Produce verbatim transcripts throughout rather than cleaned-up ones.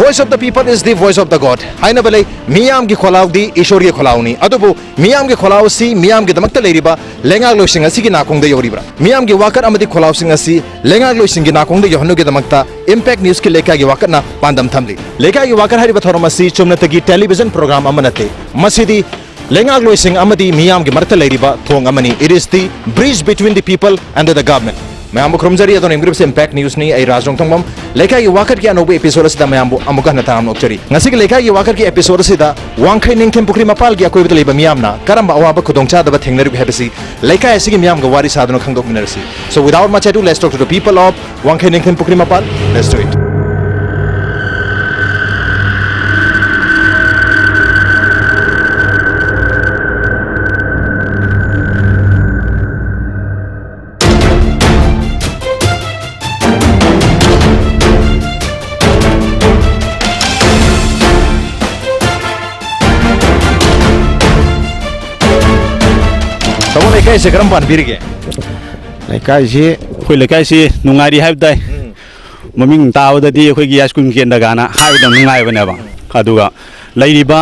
Voice of the people is the voice of the God ꯍꯥꯏꯅꯕ ꯂꯩ꯫ ꯃꯤꯌꯥꯝꯒꯤ ꯈꯣꯜꯂꯥꯎꯗꯤ ꯏꯁꯣꯔꯒꯤ ꯈꯣꯜꯂꯥꯎꯅꯤ꯫ ꯑꯗꯨꯕꯨ ꯃꯤꯌꯥꯝꯒꯤ ꯈꯣꯜꯂꯥꯎ ꯑꯁꯤ ꯃꯤꯌꯥꯝꯒꯤꯗꯃꯛꯇ ꯂꯩꯔꯤꯕ ꯂꯩꯉꯥꯛꯂꯣꯏꯁꯤꯡ ꯑꯁꯤꯒꯤ ꯅꯥꯀꯣꯡꯗ ꯌꯧꯔꯤꯕ꯭ꯔꯥ? ꯃꯤꯌꯥꯝꯒꯤ ꯋꯥꯀꯠ ꯑꯃꯗꯤ ꯈꯣꯜꯂꯥꯎꯁꯤꯡ ꯑꯁꯤ ꯂꯩꯉꯥꯛꯂꯣꯏꯁꯤꯡꯒꯤ ꯅꯥꯀꯣꯡꯗ ꯌꯧꯍꯟꯕꯒꯤꯗꯃꯛꯇ Impact Newsꯀꯤ ꯂꯩꯀꯥꯏꯒꯤ ꯋꯥꯀꯠꯅ ꯄꯥꯟꯗꯝ ꯊꯝꯂꯤ꯫ ꯂꯩꯀꯥꯏꯒꯤ ꯋꯥꯀꯠ ꯍꯥꯏꯔꯤꯕ ꯊꯧꯔꯝ ꯑꯁꯤ ꯆꯨꯝꯅꯇꯒꯤ television program ꯑꯃ ꯅꯠꯇꯦ꯫ ꯃꯁꯤꯗꯤ ꯂꯩꯉꯥꯛꯂꯣꯏꯁꯤꯡ ꯑꯃꯗꯤ ꯃꯤꯌꯥꯝꯒꯤ ꯃꯔꯛꯇ ꯂꯩꯔꯤꯕ ꯊꯣꯡ ꯑꯃꯅꯤ꯫ It is the bridge between the people and the government꯫ ꯃꯌꯥꯝꯕꯨ ꯈꯨꯔꯨꯝꯖꯔꯤ꯫ ꯑꯗꯣꯝꯅ ꯌꯦꯡꯕꯤꯔꯤꯕꯁꯤ Impact Newsꯅꯤ꯫ ꯑꯩ ꯔꯥꯖ ꯔꯣꯡꯊꯣꯡꯕꯝ꯫ ꯂꯩꯀꯥꯏꯒꯤ ꯋꯥꯀꯠꯀꯤ ꯑꯅꯧꯕ episode ꯑꯁꯤꯗ ꯃꯌꯥꯝꯕꯨ ꯑꯃꯨꯛꯀ ꯍꯟꯅ ꯇꯔꯥꯝꯅ ꯑꯣꯛꯆꯔꯤ꯫ ꯉꯁꯤꯒꯤ ꯂꯩꯀꯥꯏꯒꯤ ꯋꯥꯀꯠꯀꯤ episode ꯑꯁꯤꯗ ꯋꯥꯡꯈꯩ ꯅꯤꯡꯊꯦꯝ ꯄꯨꯈ꯭ꯔꯤ ꯃꯄꯥꯜꯒꯤ ꯑꯀꯣꯏꯕꯗ ꯂꯩꯕ ꯃꯤꯌꯥꯝꯅ ꯀꯔꯝꯕ ꯑꯋꯥꯕ ꯈꯨꯗꯣꯡꯆꯥꯗꯕ ꯊꯦꯡꯅꯔꯤꯕꯒꯦ ꯍꯥꯏꯕꯁꯤ ꯂꯩꯀꯥꯏ ꯑꯁꯤꯒꯤ ꯃꯤꯌꯥꯝꯒ ꯋꯥꯔꯤ ꯁꯥꯗꯨꯅ ꯈꯪꯗꯣꯛꯃꯤꯟꯅꯔꯁꯤ꯫ So without much ado, let's talk to the people of Wangkhei Ningthem Pukri Mapal. Let's do it. ꯇꯥꯃꯣ, ꯂꯩꯀꯥꯏꯁꯦ ꯀꯔꯝ ꯄꯥꯟꯕꯤꯔꯤꯒꯦ? ꯂꯩꯀꯥꯏꯁꯤ ꯑꯩꯈꯣꯏ ꯂꯩꯀꯥꯏꯁꯤ ꯅꯨꯡꯉꯥꯏꯔꯤ ꯍꯥꯏꯕ ꯇꯥꯏ꯫ ꯃꯃꯤꯡ ꯇꯥꯕꯗꯗꯤ ꯑꯩꯈꯣꯏꯒꯤ ꯍꯥꯏ ꯁ꯭ꯀꯨꯜ ꯀꯦꯟꯗ꯭ꯔꯒꯥꯅ ꯍꯥꯏꯕꯗ ꯅꯨꯡꯉꯥꯏꯕꯅꯦꯕ꯫ ꯑꯗꯨꯒ ꯂꯩꯔꯤꯕ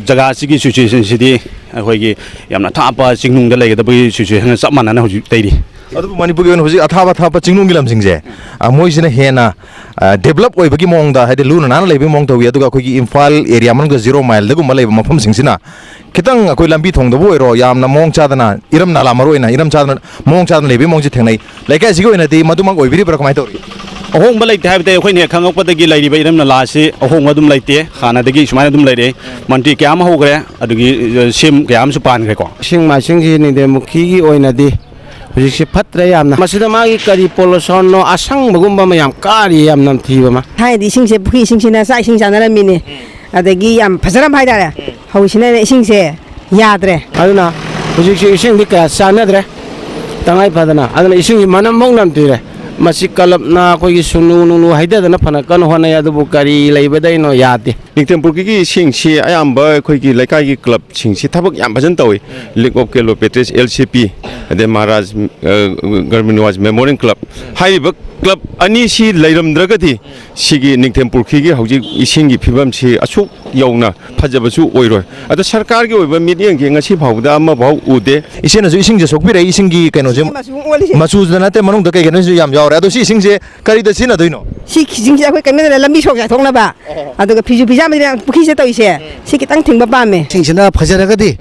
ꯖꯒꯥꯁꯤꯒꯤ ꯁꯤꯆꯨꯋꯦꯁꯟꯁꯤꯗꯤ ꯑꯩꯈꯣꯏꯒꯤ ꯌꯥꯝꯅ ꯊꯥꯞꯄ ꯆꯤꯡꯅꯨꯡꯗ ꯂꯩꯒꯗꯕꯒꯤ ꯁꯤꯆꯨꯋꯦꯁꯟꯒ ꯆꯞ ꯃꯥꯟꯅꯅ ꯍꯧꯖꯤꯛ ꯂꯩꯔꯤ꯫ ꯑꯗꯨꯕꯨ ꯃꯅꯤꯄꯨꯔꯒꯤ ꯑꯣꯏꯅ ꯍꯧꯖꯤꯛ ꯑꯊꯥꯞ ꯑꯊꯥꯞꯄ ꯆꯤꯡꯅꯨꯡꯒꯤ ꯂꯝꯁꯤꯡꯁꯦ, ꯑ, ꯃꯣꯏꯁꯤꯅ ꯍꯦꯟꯅ, ꯑ, develop ꯑꯣꯏꯕꯒꯤ ꯃꯑꯣꯡꯗ, ꯍꯥꯏꯗꯤ ꯂꯨꯅ ꯅꯥꯟꯅ ꯂꯩꯕꯒꯤ ꯃꯑꯣꯡ ꯇꯧꯋꯤ꯫ ꯑꯗꯨꯒ ꯑꯩꯈꯣꯏꯒꯤ ꯏꯝꯐꯥꯜ area ꯃꯅꯨꯡꯗ zero mileꯗꯒꯨꯝꯕ ꯂꯩꯕ ꯃꯐꯝꯁꯤꯡꯁꯤꯅ ꯈꯤꯇꯪ ꯑꯩꯈꯣꯏ ꯂꯝꯕꯤ ꯊꯣꯡꯗꯕꯨ ꯑꯣꯏꯔꯣ, ꯌꯥꯝꯅ ꯃꯑꯣꯡ ꯆꯥꯗꯅ, ꯏꯔꯝ ꯅꯥꯂꯥ ꯃꯔꯨ ꯑꯣꯏꯅ ꯏꯔꯝ ꯆꯥꯗꯅ, ꯃꯑꯣꯡ ꯆꯥꯗꯅ ꯂꯩꯕꯒꯤ ꯃꯑꯣꯡꯁꯦ ꯊꯦꯡꯅꯩ꯫ ꯂꯩꯀꯥꯏꯁꯤꯒꯤ ꯑꯣꯏꯅꯗꯤ ꯃꯗꯨꯃꯛ ꯑꯣꯏꯕꯤꯔꯤꯕ꯭ꯔꯥ, ꯀꯃꯥꯏꯅ ꯇꯧꯔꯤ? ꯑꯍꯣꯡꯕ ꯂꯩꯇꯦ ꯍꯥꯏꯕꯗꯤ ꯑꯩꯈꯣꯏꯅ ꯍꯦꯛ ꯈꯪꯉꯛꯄꯗꯒꯤ ꯂꯩꯔꯤꯕ ꯏꯔꯝ ꯅꯂꯥ ꯑꯁꯤ ꯑꯍꯣꯡꯕ ꯑꯗꯨꯝ ꯂꯩꯇꯦ, ꯍꯥꯟꯅꯗꯒꯤ ꯁꯨꯃꯥꯏꯅ ꯑꯗꯨꯝ ꯂꯩꯔꯛꯏ꯫ ꯃꯟꯇ꯭ꯔꯤ ꯀꯌꯥ ꯑꯃ ꯍꯧꯈ꯭ꯔꯦ, ꯑꯗꯨꯒꯤ, ꯑ, ꯁꯦꯝ ꯀꯌꯥ ꯑꯃꯁꯨ ꯄꯥꯟꯈ꯭ꯔꯦꯀꯣ꯫ ꯏꯁꯤꯡ ꯃꯥꯏꯁꯤꯡꯁꯤ ꯅꯤꯡꯊꯦꯝ ꯄꯨꯈ꯭ꯔꯤꯒꯤ ꯑꯣꯏꯅꯗꯤ ꯍꯧꯖꯤꯛꯁꯤ ꯐꯠꯇ꯭ꯔꯦ ꯌꯥꯝꯅ꯫ ꯃꯁꯤꯗ ꯃꯥꯒꯤ ꯀꯔꯤ pollutionꯅꯣ, ꯑꯁꯪꯕꯒꯨꯝꯕ ꯑꯃ ꯌꯥꯝ ꯀꯥꯔꯤ, ꯌꯥꯝ ꯅꯝꯊꯤꯕ ꯑꯃ꯫ ꯊꯥꯏꯅꯗꯤ ꯏꯁꯤꯡꯁꯦ ꯄꯨꯈ꯭ꯔꯤ ꯏꯁꯤꯡꯁꯤꯅ ꯆꯥꯛ ꯏꯁꯤꯡ ꯆꯥꯅꯔꯝꯃꯤꯅꯦ, ꯑꯗꯒꯤ ꯌꯥꯝ ꯐꯖꯔꯝꯕ ꯍꯥꯏꯇꯥꯔꯦ꯫ ꯍꯧꯖꯤꯛꯁꯤꯅꯅꯦ ꯏꯁꯤꯡꯁꯦ ꯌꯥꯗ꯭ꯔꯦ꯫ ꯑꯗꯨꯅ ꯍꯧꯖꯤꯛꯁꯤ ꯏꯁꯤꯡꯗꯤ ꯀꯌꯥ ꯆꯥꯟꯅꯗ꯭ꯔꯦ, ꯇꯉꯥꯏ ꯐꯗꯅ꯫ ꯑꯗꯨꯅ ꯏꯁꯤꯡꯒꯤ ꯃꯅꯝꯐꯧ ꯅꯝꯊꯤꯔꯦ꯫ ꯃꯁꯤ clubꯅ ꯑꯩꯈꯣꯏꯒꯤ ꯁꯨꯡꯅꯨ ꯅꯨꯡꯅꯨ ꯍꯩꯊꯗꯅ ꯐꯅ ꯀꯟꯅ ꯍꯣꯠꯅꯩ, ꯑꯗꯨꯕꯨ ꯀꯔꯤ ꯂꯩꯕꯗꯩꯅꯣ ꯌꯥꯗꯦ꯫ ꯅꯤꯡꯊꯦꯝ ꯄꯨꯈ꯭ꯔꯤꯒꯤ ꯏꯁꯤꯡꯁꯤ ꯑꯌꯥꯝꯕ ꯑꯩꯈꯣꯏꯒꯤ ꯂꯩꯀꯥꯏꯒꯤ clubꯁꯤꯡꯁꯤ ꯊꯕꯛ ꯌꯥꯝ ꯐꯖꯅ ꯇꯧꯏ꯫ League of Kelo Petris, L C P, ꯑꯗꯩ ꯃꯍꯥꯔꯥꯖ, ꯑ, ꯒꯔꯃꯤ ꯅꯤꯋꯥꯖ Memorial Club ꯍꯥꯏꯔꯤꯕ ꯀ꯭ꯂꯕ ꯑꯅꯤꯁꯤ ꯂꯩꯔꯝꯗ꯭ꯔꯒꯗꯤ ꯁꯤꯒꯤ ꯅꯤꯡꯊꯦꯝ ꯄꯨꯈ꯭ꯔꯤꯒꯤ ꯍꯧꯖꯤꯛ ꯏꯁꯤꯡꯒꯤ ꯐꯤꯕꯝꯁꯤ ꯑꯁꯨꯛ ꯌꯧꯅ ꯐꯖꯕꯁꯨ ꯑꯣꯏꯔꯣꯏ꯫ ꯑꯗꯣ ꯁꯔꯀꯥꯔꯒꯤ ꯑꯣꯏꯕ ꯃꯤꯠꯌꯦꯡꯁꯦ ꯉꯁꯤ ꯐꯥꯎꯕꯗ ꯑꯃꯐꯥꯎ ꯎꯗꯦ꯫ ꯏꯆꯦꯅꯁꯨ ꯏꯁꯤꯡꯁꯦ ꯁꯣꯛꯄꯤꯔꯛꯏ, ꯏꯁꯤꯡꯒꯤ ꯀꯩꯅꯣꯁꯦ ꯏꯁꯤꯡ ꯃꯆꯨ ꯑꯣꯜꯂꯤꯁꯦ꯫ ꯃꯆꯨꯗ ꯅꯠꯇꯦ, ꯃꯅꯨꯡꯗ ꯀꯩ ꯀꯩꯅꯣꯁꯨ ꯌꯥꯝ ꯌꯥꯎꯔꯦ꯫ ꯑꯗꯣ ꯁꯤ ꯏꯁꯤꯡꯁꯦ ꯀꯔꯤꯗ ꯁꯤꯖꯤꯟꯅꯗꯣꯏꯅꯣ? ꯁꯤ ꯏꯁꯤꯡꯁꯦ ꯑꯩꯈꯣꯏ ꯀꯩꯅꯣꯗ ꯂꯝꯕꯤ ꯁꯣꯔꯣꯛ ꯆꯥꯏꯊꯣꯛꯅꯕ, ꯑꯗꯨꯒ ꯐꯤꯁꯨ ꯐꯤꯖꯥꯝꯕꯗ ꯄꯨꯈ꯭ꯔꯤꯁꯦ ꯇꯧꯔꯤꯁꯦ, ꯁꯤ ꯈꯤꯇꯪ ꯊꯤꯡꯕ ꯄꯥꯝꯃꯦ꯫ ꯏꯁꯤꯡꯁꯤꯅ ꯐꯖꯔꯒꯗꯤ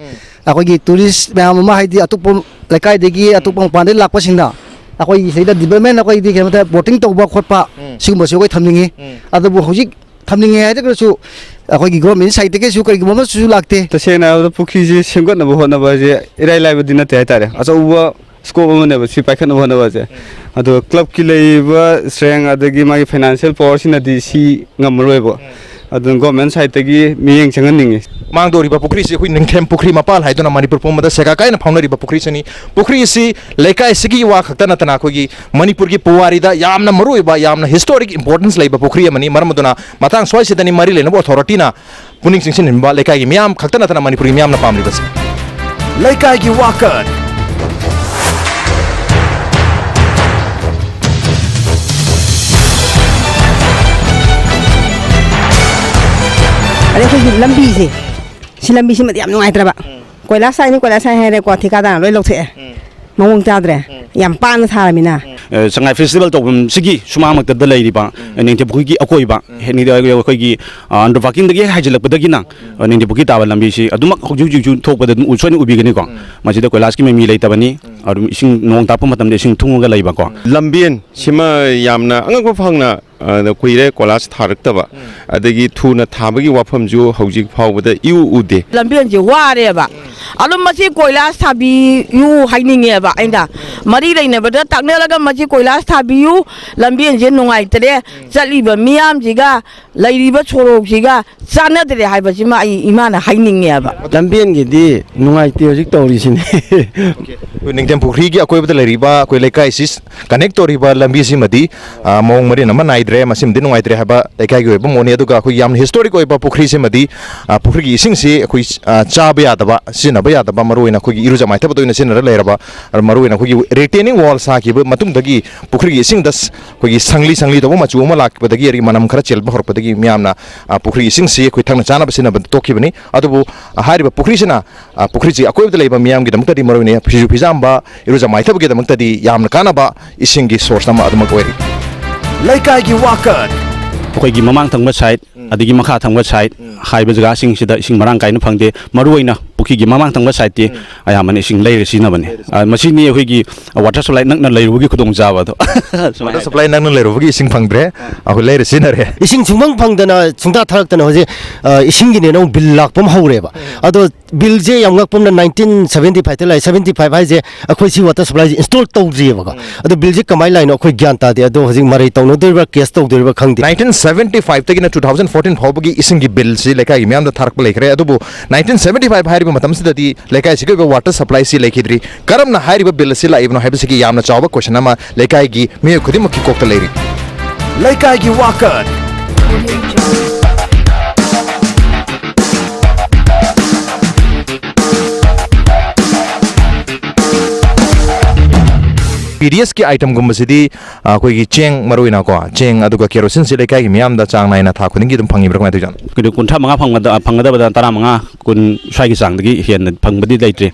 ꯑꯩꯈꯣꯏꯒꯤ ꯇꯨꯔꯤꯁ ꯃꯌꯥꯝ ꯑꯃ, ꯍꯥꯏꯗꯤ ꯑꯇꯣꯞꯄ ꯂꯩꯀꯥꯏꯗꯒꯤ, ꯑꯇꯣꯞꯄ ꯃꯄꯥꯟꯗꯒꯤ ꯂꯥꯛꯄꯁꯤꯡꯅ ꯑꯩꯈꯣꯏꯒꯤ ꯁꯤꯗ ꯗꯤꯕꯂꯞꯃꯦꯟ, ꯑꯩꯈꯣꯏꯗꯤ ꯀꯩꯅꯣ ꯇꯧ-, ꯕꯣꯇꯤꯡ ꯇꯧꯕ ꯈꯣꯠꯄ, ꯁꯤꯒꯨꯝꯕꯁꯤ ꯑꯩꯈꯣꯏ ꯊꯝꯅꯤꯡꯉꯤ꯫ ꯑꯗꯨꯕꯨ ꯍꯧꯖꯤꯛ ꯊꯝꯅꯤꯡꯉꯦ ꯍꯥꯏꯔꯒꯁꯨ ꯑꯩꯈꯣꯏꯒꯤ ꯒꯣꯔꯃꯦꯟ ꯁꯥꯏꯠꯇꯒꯤꯁꯨ ꯀꯔꯤꯒꯨꯝꯕ ꯑꯃꯁꯨ ꯂꯥꯛꯇꯦ꯫ ꯇꯁꯦꯡꯅ ꯍꯥꯏꯔꯕꯗ ꯄꯨꯈ꯭ꯔꯤꯁꯤ ꯁꯦꯝꯒꯠꯅꯕ ꯍꯣꯠꯅꯕ ꯍꯥꯏꯁꯦ ꯏꯔꯥꯏ ꯂꯥꯏꯕꯗꯤ ꯅꯠꯇꯦ ꯍꯥꯏꯇꯥꯔꯦ꯫ ꯑꯆꯧꯕ ꯁ꯭ꯀꯣꯞ ꯑꯃꯅꯦꯕ ꯁꯤ ꯄꯥꯏꯈꯠꯅꯕ ꯍꯣꯠꯅꯕꯁꯦ꯫ ꯑꯗꯣ ꯀ꯭ꯂꯕꯀꯤ ꯂꯩꯔꯤꯕ ꯁ꯭ꯇꯔꯦꯡ ꯑꯗꯒꯤ ꯃꯥꯒꯤ ꯐꯥꯏꯅꯥꯟꯁꯤꯌꯦꯜ ꯄꯋꯥꯔꯁꯤꯅꯗꯤ ꯁꯤ ꯉꯝꯃꯔꯣꯏꯕ꯫ ꯑꯗꯨꯅ ꯒꯣꯔꯃꯦꯟ ꯁꯥꯏꯠꯇꯒꯤ ꯃꯤꯠꯌꯦꯡ ꯆꯪꯍꯟꯅꯤꯡꯉꯤ꯫ ꯃꯥꯡꯗꯧꯔꯤꯕ ꯄꯨꯈ꯭ꯔꯤꯁꯤ ꯑꯩꯈꯣꯏ ꯅꯤꯡꯊꯦꯝ ꯄꯨꯈ꯭ꯔꯤ ꯃꯄꯥꯜ ꯍꯥꯏꯗꯨꯅ ꯃꯅꯤꯄꯨꯔ ꯄꯨꯝꯕꯗ ꯁꯦꯒꯥ ꯀꯥꯏꯅ ꯐꯥꯎꯅꯔꯤꯕ ꯄꯨꯈ꯭ꯔꯤꯁꯤꯅꯤ꯫ ꯄꯨꯈ꯭ꯔꯤ ꯑꯁꯤ ꯂꯩꯀꯥꯏ ꯑꯁꯤꯒꯤ ꯋꯥ ꯈꯛꯇ ꯅꯠꯇꯅ ꯑꯩꯈꯣꯏꯒꯤ ꯃꯅꯤꯄꯨꯔꯒꯤ ꯄꯨꯋꯥꯔꯤꯗ ꯌꯥꯝꯅ ꯃꯔꯨꯑꯣꯏꯕ, ꯌꯥꯝꯅ ꯍꯤꯁꯇꯣꯔꯤꯛ ꯏꯝꯄꯣꯔꯇꯦꯟꯁ ꯂꯩꯕ ꯄꯨꯈ꯭ꯔꯤ ꯑꯃꯅꯤ꯫ ꯃꯔꯝ ꯑꯗꯨꯅ ꯃꯇꯥꯡ ꯁ꯭ꯋꯥꯏꯁꯤꯗꯅꯤ ꯃꯔꯤ ꯂꯩꯅꯕ ꯑꯣꯊꯣꯔꯤꯇꯤꯅ ꯄꯨꯛꯅꯤꯡ ꯆꯤꯡꯁꯤꯟꯍꯟꯕ, ꯂꯩꯀꯥꯏꯒꯤ ꯃꯤꯌꯥꯝ ꯈꯛꯇ ꯅꯠꯇꯅ ꯃꯅꯤꯄꯨꯔꯒꯤ ꯃꯤꯌꯥꯝꯅ ꯄꯥꯝꯂꯤꯕꯁꯤ꯫ ꯂꯩꯀꯥꯏꯒꯤ ꯋꯥꯀꯠ꯫ ꯑꯗꯩ ꯑꯩꯈꯣꯏꯒꯤ ꯂꯝꯕꯤꯁꯦ, ꯁꯤ ꯂꯝꯕꯤꯁꯤꯃꯗꯤ ꯌꯥꯝ ꯅꯨꯡꯉꯥꯏꯇ꯭ꯔꯕ꯫ ꯀꯣꯏꯂꯥꯁ ꯊꯥꯏꯅꯤ, ꯀꯣꯏꯂꯥꯁ ꯊꯥꯏ ꯍꯥꯏꯔꯦꯀꯣ, ꯊꯤꯀꯥꯗꯥꯔꯅ ꯂꯣꯏ ꯂꯧꯊꯣꯛꯑꯦ꯫ ꯃꯑꯣꯡ ꯆꯥꯗ꯭ꯔꯦ꯫ ꯌꯥꯝ ꯄꯥꯅ ꯊꯥꯔꯃꯤꯅ꯫ ꯑ, ꯁꯉꯥꯏ ꯐꯦꯁꯇꯤꯚꯦꯜ ꯇꯧꯐꯝꯁꯤꯒꯤ ꯁꯨꯃꯥꯡꯃꯛꯇꯗ ꯂꯩꯔꯤꯕ, ꯑ, ꯅꯤꯡꯊꯦꯝ ꯄꯨꯈ꯭ꯔꯤꯒꯤ ꯑꯀꯣꯏꯕ, ꯍꯦꯛ ꯅꯤꯡꯊꯦꯝ-, ꯑꯩꯈꯣꯏꯒꯤ, ꯑ, ꯑꯟꯗ꯭ꯔꯣ ꯄꯥꯔꯀꯤꯡꯗꯒꯤ ꯍꯦꯛ ꯍꯥꯏꯖꯤꯜꯂꯛꯄꯗꯒꯤꯅ, ꯑ, ꯅꯤꯡꯊꯦꯝ ꯄꯨꯈ꯭ꯔꯤ ꯇꯥꯕ ꯂꯝꯕꯤꯁꯤ ꯑꯗꯨꯃꯛ ꯍꯧꯖꯤꯛ ꯍꯧꯖꯤꯛꯁꯨ ꯊꯣꯛꯄꯗ ꯑꯗꯨꯝ ꯎ-, ꯁꯣꯏꯅ ꯎꯕꯤꯒꯅꯤꯀꯣ꯫ ꯃꯁꯤꯗ ꯀꯣꯏꯂꯥꯁꯀꯤ ꯃꯃꯤ ꯂꯩꯇꯕꯅꯤ꯫ ꯑꯗꯨꯝ ꯏꯁꯤꯡ ꯅꯣꯡ ꯇꯥꯔꯛꯄ ꯃꯇꯝꯗ ꯏꯁꯤꯡ ꯊꯨꯡꯉꯒ ꯂꯩꯕꯀꯣ꯫ ꯂꯝꯕꯦꯟ ꯁꯤꯃ ꯌꯥꯝꯅ ꯑꯉꯛꯄ ꯐꯪꯅ, ꯑ, ꯀꯨꯏꯔꯦ ꯀꯣꯏꯂꯥꯁ ꯊꯥꯔꯛꯇꯕ꯫ ꯑꯗꯒꯤ ꯊꯨꯅ ꯊꯥꯕꯒꯤ ꯋꯥꯐꯝꯁꯨ ꯍꯧꯖꯤꯛ ꯐꯥꯎꯕꯗ ꯏꯎ ꯎꯗꯦ꯫ ꯂꯝꯕꯦꯟꯁꯦ ꯋꯥꯔꯦꯕ꯫ ꯑꯗꯨꯝ ꯃꯁꯤ ꯀꯣꯏꯂꯥꯁ ꯊꯥꯕꯤꯌꯨ ꯍꯥꯏꯅꯤꯡꯉꯦꯕ ꯑꯩꯅ꯫ ꯃꯔꯤ ꯂꯩꯅꯕꯗ ꯇꯥꯛꯅꯔꯒ ꯃꯁꯤ ꯀꯣꯏꯂꯥꯁ ꯊꯥꯕꯤꯌꯨ, ꯂꯝꯕꯦꯟꯁꯦ ꯅꯨꯡꯉꯥꯏꯇ꯭ꯔꯦ, ꯆꯠꯂꯤꯕ ꯃꯤꯌꯥꯝꯁꯤꯒ ꯂꯩꯔꯤꯕ ꯁꯣꯔꯣꯛꯁꯤꯒ ꯆꯥꯟꯅꯗ꯭ꯔꯦ ꯍꯥꯏꯕꯁꯤꯃ ꯑꯩ ꯏꯃꯥꯅ ꯍꯥꯏꯅꯤꯡꯉꯦꯕ꯫ ꯂꯝꯕꯦꯟꯒꯤꯗꯤ ꯅꯨꯡꯉꯥꯏꯇꯦ ꯍꯧꯖꯤꯛ ꯇꯧꯔꯤꯁꯤꯅꯦ꯫ ꯑꯩꯈꯣꯏ ꯅꯤꯡꯊꯦꯝ ꯄꯨꯈ꯭ꯔꯤꯒꯤ ꯑꯀꯣꯏꯕꯗ ꯂꯩꯔꯤꯕ ꯑꯩꯈꯣꯏ ꯂꯩꯀꯥꯏꯁꯤ ꯀꯅꯦꯛ ꯇꯧꯔꯤꯕ ꯂꯝꯕꯤꯁꯤꯃꯗꯤ, ꯑ, ꯃꯑꯣꯡ ꯃꯔꯤꯟ ꯑꯃ ꯅꯥꯏꯗ꯭ꯔꯦ, ꯃꯁꯤꯃꯗꯤ ꯅꯨꯡꯉꯥꯏꯇ꯭ꯔꯦ ꯍꯥꯏꯕ ꯂꯩꯀꯥꯏꯒꯤ ꯑꯣꯏꯕ ꯃꯣꯠꯅꯤ꯫ ꯑꯗꯨꯒ ꯑꯩꯈꯣꯏ ꯌꯥꯝꯅ ꯍꯤꯁꯇꯣꯔꯤꯛ ꯑꯣꯏꯕ ꯄꯨꯈ꯭ꯔꯤꯁꯤꯃꯗꯤ, ꯑ, ꯄꯨꯈ꯭ꯔꯤꯒꯤ ꯏꯁꯤꯡꯁꯤ ꯑꯩꯈꯣꯏ, ꯑ, ꯆꯥꯕ ꯌꯥꯗꯕ, ꯁꯤꯖꯤꯟꯅꯕ ꯌꯥꯗꯕ, ꯃꯔꯨꯑꯣꯏꯅ ꯑꯩꯈꯣꯏꯒꯤ ꯏꯔꯨꯖ ꯃꯥꯏꯊꯕꯗ ꯑꯣꯏꯅ ꯁꯤꯖꯤꯟꯅꯔ ꯂꯩꯔꯕ, ꯃꯔꯨꯑꯣꯏꯅ ꯑꯩꯈꯣꯏꯒꯤ ꯔꯤꯇꯦꯅꯤꯡ ꯋꯥꯜ ꯁꯥꯈꯤꯕ ꯃꯇꯨꯡꯗꯒꯤ ꯄꯨꯈ꯭ꯔꯤꯒꯤ ꯏꯁꯤꯡꯗ ꯁ-, ꯑꯩꯈꯣꯏꯒꯤ ꯁꯪꯂꯤ ꯁꯪꯂꯤ ꯇꯧꯕ ꯃꯆꯨ ꯑꯃ ꯂꯥꯛꯄꯗꯒꯤ, ꯑꯗꯒꯤ ꯃꯅꯝ ꯈꯔ ꯆꯦꯜꯕ ꯍꯧꯔꯛꯄꯗꯒꯤ ꯃꯤꯌꯥꯝꯅ, ꯑ, ꯄꯨꯈ꯭ꯔꯤꯒꯤ ꯏꯁꯤꯡꯁꯤ ꯑꯩꯈꯣꯏ ꯊꯛꯅ ꯆꯥꯅꯕ ꯁꯤꯖꯤꯟꯅꯕꯗ ꯇꯣꯛꯈꯤꯕꯅꯤ꯫ ꯑꯗꯨꯕꯨ, ꯑ, ꯍꯥꯏꯔꯤꯕ ꯄꯨꯈ꯭ꯔꯤꯁꯤꯅ, ꯑ, ꯄꯨꯈ꯭ꯔꯤꯁꯤ ꯑꯀꯣꯏꯕꯗ ꯂꯩꯕ ꯃꯤꯌꯥꯝꯒꯤꯗꯃꯛꯇꯗꯤ, ꯃꯔꯨꯑꯣꯏꯅ ꯐꯤꯁꯨ ꯐꯤꯖꯥꯝꯕ, ꯏꯔꯨꯖ ꯃꯥꯏꯊꯕꯒꯤꯗꯃꯛꯇꯗꯤ ꯌꯥꯝꯅ ꯀꯥꯟꯅꯕ ꯏꯁꯤꯡꯒꯤ ꯁꯣꯔꯁ ꯑꯃ ꯑꯗꯨꯃꯛ ꯑꯣꯏꯔꯤ꯫ ꯂꯩꯀꯥꯏꯒꯤ ꯋꯥꯀꯠ꯫ ꯑꯩꯈꯣꯏꯒꯤ ꯃꯃꯥꯡ ꯊꯪꯕ ꯁꯥꯏꯠ, ꯑꯗꯒꯤ ꯃꯈꯥ ꯊꯪꯕ ꯁꯥꯏꯠ ꯍꯥꯏꯕ ꯖꯒꯥꯁꯤꯡꯁꯤꯗ ꯏꯁꯤꯡ ꯃꯔꯥꯡ ꯀꯥꯏꯅ ꯐꯪꯗꯦ꯫ ꯃꯔꯨꯑꯣꯏꯅ ꯄꯨꯈ꯭ꯔꯤꯒꯤ ꯃꯃꯥꯡ ꯊꯪꯕ ꯁꯥꯏꯠꯇꯤ ꯑꯌꯥꯝꯕꯅ ꯏꯁꯤꯡ ꯂꯩꯔ ꯁꯤꯖꯤꯟꯅꯕꯅꯤ꯫ ꯑ, ꯃꯁꯤꯅꯤ ꯑꯩꯈꯣꯏꯒꯤ ꯋꯥꯇꯔ ꯁꯄ꯭ꯂꯥꯏ ꯅꯛꯅ ꯂꯩꯔꯨꯕꯒꯤ ꯈꯨꯗꯣꯡꯆꯥꯕ ꯑꯗꯣ꯫ ꯁꯨꯃꯥꯏꯅ ꯋꯥꯇꯔ ꯁꯄ꯭ꯂꯥꯏ ꯅꯛꯅ ꯂꯩꯔꯨꯕꯒꯤ ꯏꯁꯤꯡ ꯐꯪꯗ꯭ꯔꯦ, ꯑꯩꯈꯣꯏ ꯂꯩꯔ ꯁꯤꯖꯤꯟꯅꯔꯦ꯫ ꯏꯁꯤꯡ ꯁꯨꯡꯐꯪ ꯐꯪꯗꯅ, ꯁꯨꯡꯊꯥ ꯊꯥꯔꯛꯇꯅ ꯍꯧꯖꯤꯛ, ꯑ, ꯏꯁꯤꯡꯒꯤꯅꯦꯅ ꯑꯃꯨꯛ ꯕꯤꯜ ꯂꯥꯛꯄ ꯑꯃ ꯍꯧꯔꯦꯕ꯫ ꯑꯗꯣ ꯕꯤꯜꯁꯦ ꯌꯥꯝ ꯉꯛꯄ ꯑꯃꯅ, ꯅꯥꯏꯟꯇꯤꯟ ꯁꯕꯦꯟꯇꯤ ꯐꯥꯏꯚꯇ ꯂꯥꯛꯑꯦ꯫ ꯁꯕꯦꯟꯇꯤ ꯐꯥꯏꯚ ꯍꯥꯏꯁꯦ ꯑꯩꯈꯣꯏ ꯁꯤ ꯋꯥꯇꯔ ꯁꯄ꯭ꯂꯥꯏꯁꯦ ꯏꯟꯁꯇꯣꯜ ꯇꯧꯗ꯭ꯔꯤꯑꯕꯀꯣ꯫ ꯑꯗꯣ ꯕꯤꯜꯁꯦ ꯀꯃꯥꯏꯅ ꯂꯥꯛꯏꯅꯣ ꯑꯩꯈꯣꯏ ꯒ꯭ꯌꯥꯟ ꯇꯥꯗꯦ꯫ ꯑꯗꯣ ꯍꯧꯖꯤꯛ ꯃꯔꯩ ꯇꯧꯅꯗꯣꯔꯤꯕ꯭ꯔꯥ, ꯀꯦꯁ ꯇꯧꯗꯣꯔꯤꯕ꯭ꯔꯥ ꯈꯪꯗꯦ꯫ ꯅꯥꯏꯟꯇꯤꯟ ꯁꯕꯦꯟꯇꯤ ꯐꯥꯏꯚꯇꯒꯤꯅ ꯇꯨ ꯊꯥꯎꯖꯟ ꯐꯣꯔꯇꯤꯟ ꯐꯥꯎꯕꯒꯤ ꯏꯁꯤꯡꯒꯤ ꯕꯤꯜꯁꯤ ꯂꯩꯀꯥꯏꯒꯤ ꯃꯤꯌꯥꯝꯗ ꯊꯥꯔꯛꯄ ꯂꯩꯈ꯭ꯔꯦ꯫ ꯑꯗꯨꯕꯨ ꯅꯥꯏꯟꯇꯤꯟ ꯁꯕꯦꯟꯇꯤ ꯐꯥꯏꯚ ꯍꯥꯏꯔꯤꯕ ꯃꯇꯝꯁꯤꯗꯗꯤ ꯂꯩꯀꯥꯏꯁꯤꯒꯤ ꯑꯣꯏꯕ ꯋꯥꯇꯔ ꯁꯄ꯭ꯂꯥꯏꯁꯤ ꯂꯩꯈꯤꯗ꯭ꯔꯤ꯫ ꯀꯔꯝꯅ ꯍꯥꯏꯔꯤꯕ ꯕꯤꯜ ꯑꯁꯤ ꯂꯥꯛꯏꯕꯅꯣ ꯍꯥꯏꯕꯁꯤꯒꯤ ꯌꯥꯝꯅ ꯆꯥꯎꯕ ꯀꯣꯏꯁꯟ ꯑꯃ ꯂꯩꯀꯥꯏꯒꯤ ꯃꯤꯑꯣꯏ ꯈꯨꯗꯤꯡꯃꯛꯀꯤ ꯀꯣꯛꯇ ꯂꯩꯔꯤ꯫ ꯂꯩꯀꯥꯏꯒꯤ ꯋꯥꯀꯠ꯫ ꯄꯤ ꯗꯤ ꯑꯦꯁꯀꯤ ꯑꯥꯏꯇꯝꯒꯨꯝꯕꯁꯤꯗꯤ, ꯑ, ꯑꯩꯈꯣꯏꯒꯤ ꯆꯦꯡ, ꯃꯔꯨꯑꯣꯏꯅꯀꯣ ꯆꯦꯡ, ꯑꯗꯨꯒ ꯀꯦꯔꯣꯁꯤꯟꯁꯤ ꯂꯩꯀꯥꯏꯒꯤ ꯃꯤꯌꯥꯝꯗ ꯆꯥꯡ ꯅꯥꯏꯅ ꯊꯥ ꯈꯨꯗꯤꯡꯒꯤ ꯑꯗꯨꯝ ꯐꯪꯉꯤꯕ꯭ꯔꯥ, ꯀꯃꯥꯏꯅ ꯇꯧꯖꯥꯠꯅꯣ? ꯀꯩꯅꯣ, ꯀꯨꯟꯊ꯭ꯔꯥ ꯃꯉꯥ ꯐꯪꯒꯗ-, ꯐꯪꯒꯗꯕꯗ ꯇꯔꯥ ꯃꯉꯥ, ꯀꯨꯟ ꯁ꯭ꯋꯥꯏꯒꯤ ꯆꯥꯡꯗꯒꯤ ꯍꯦꯟꯅ ꯐꯪꯕꯗꯤ ꯂꯩꯇ꯭ꯔꯦ꯫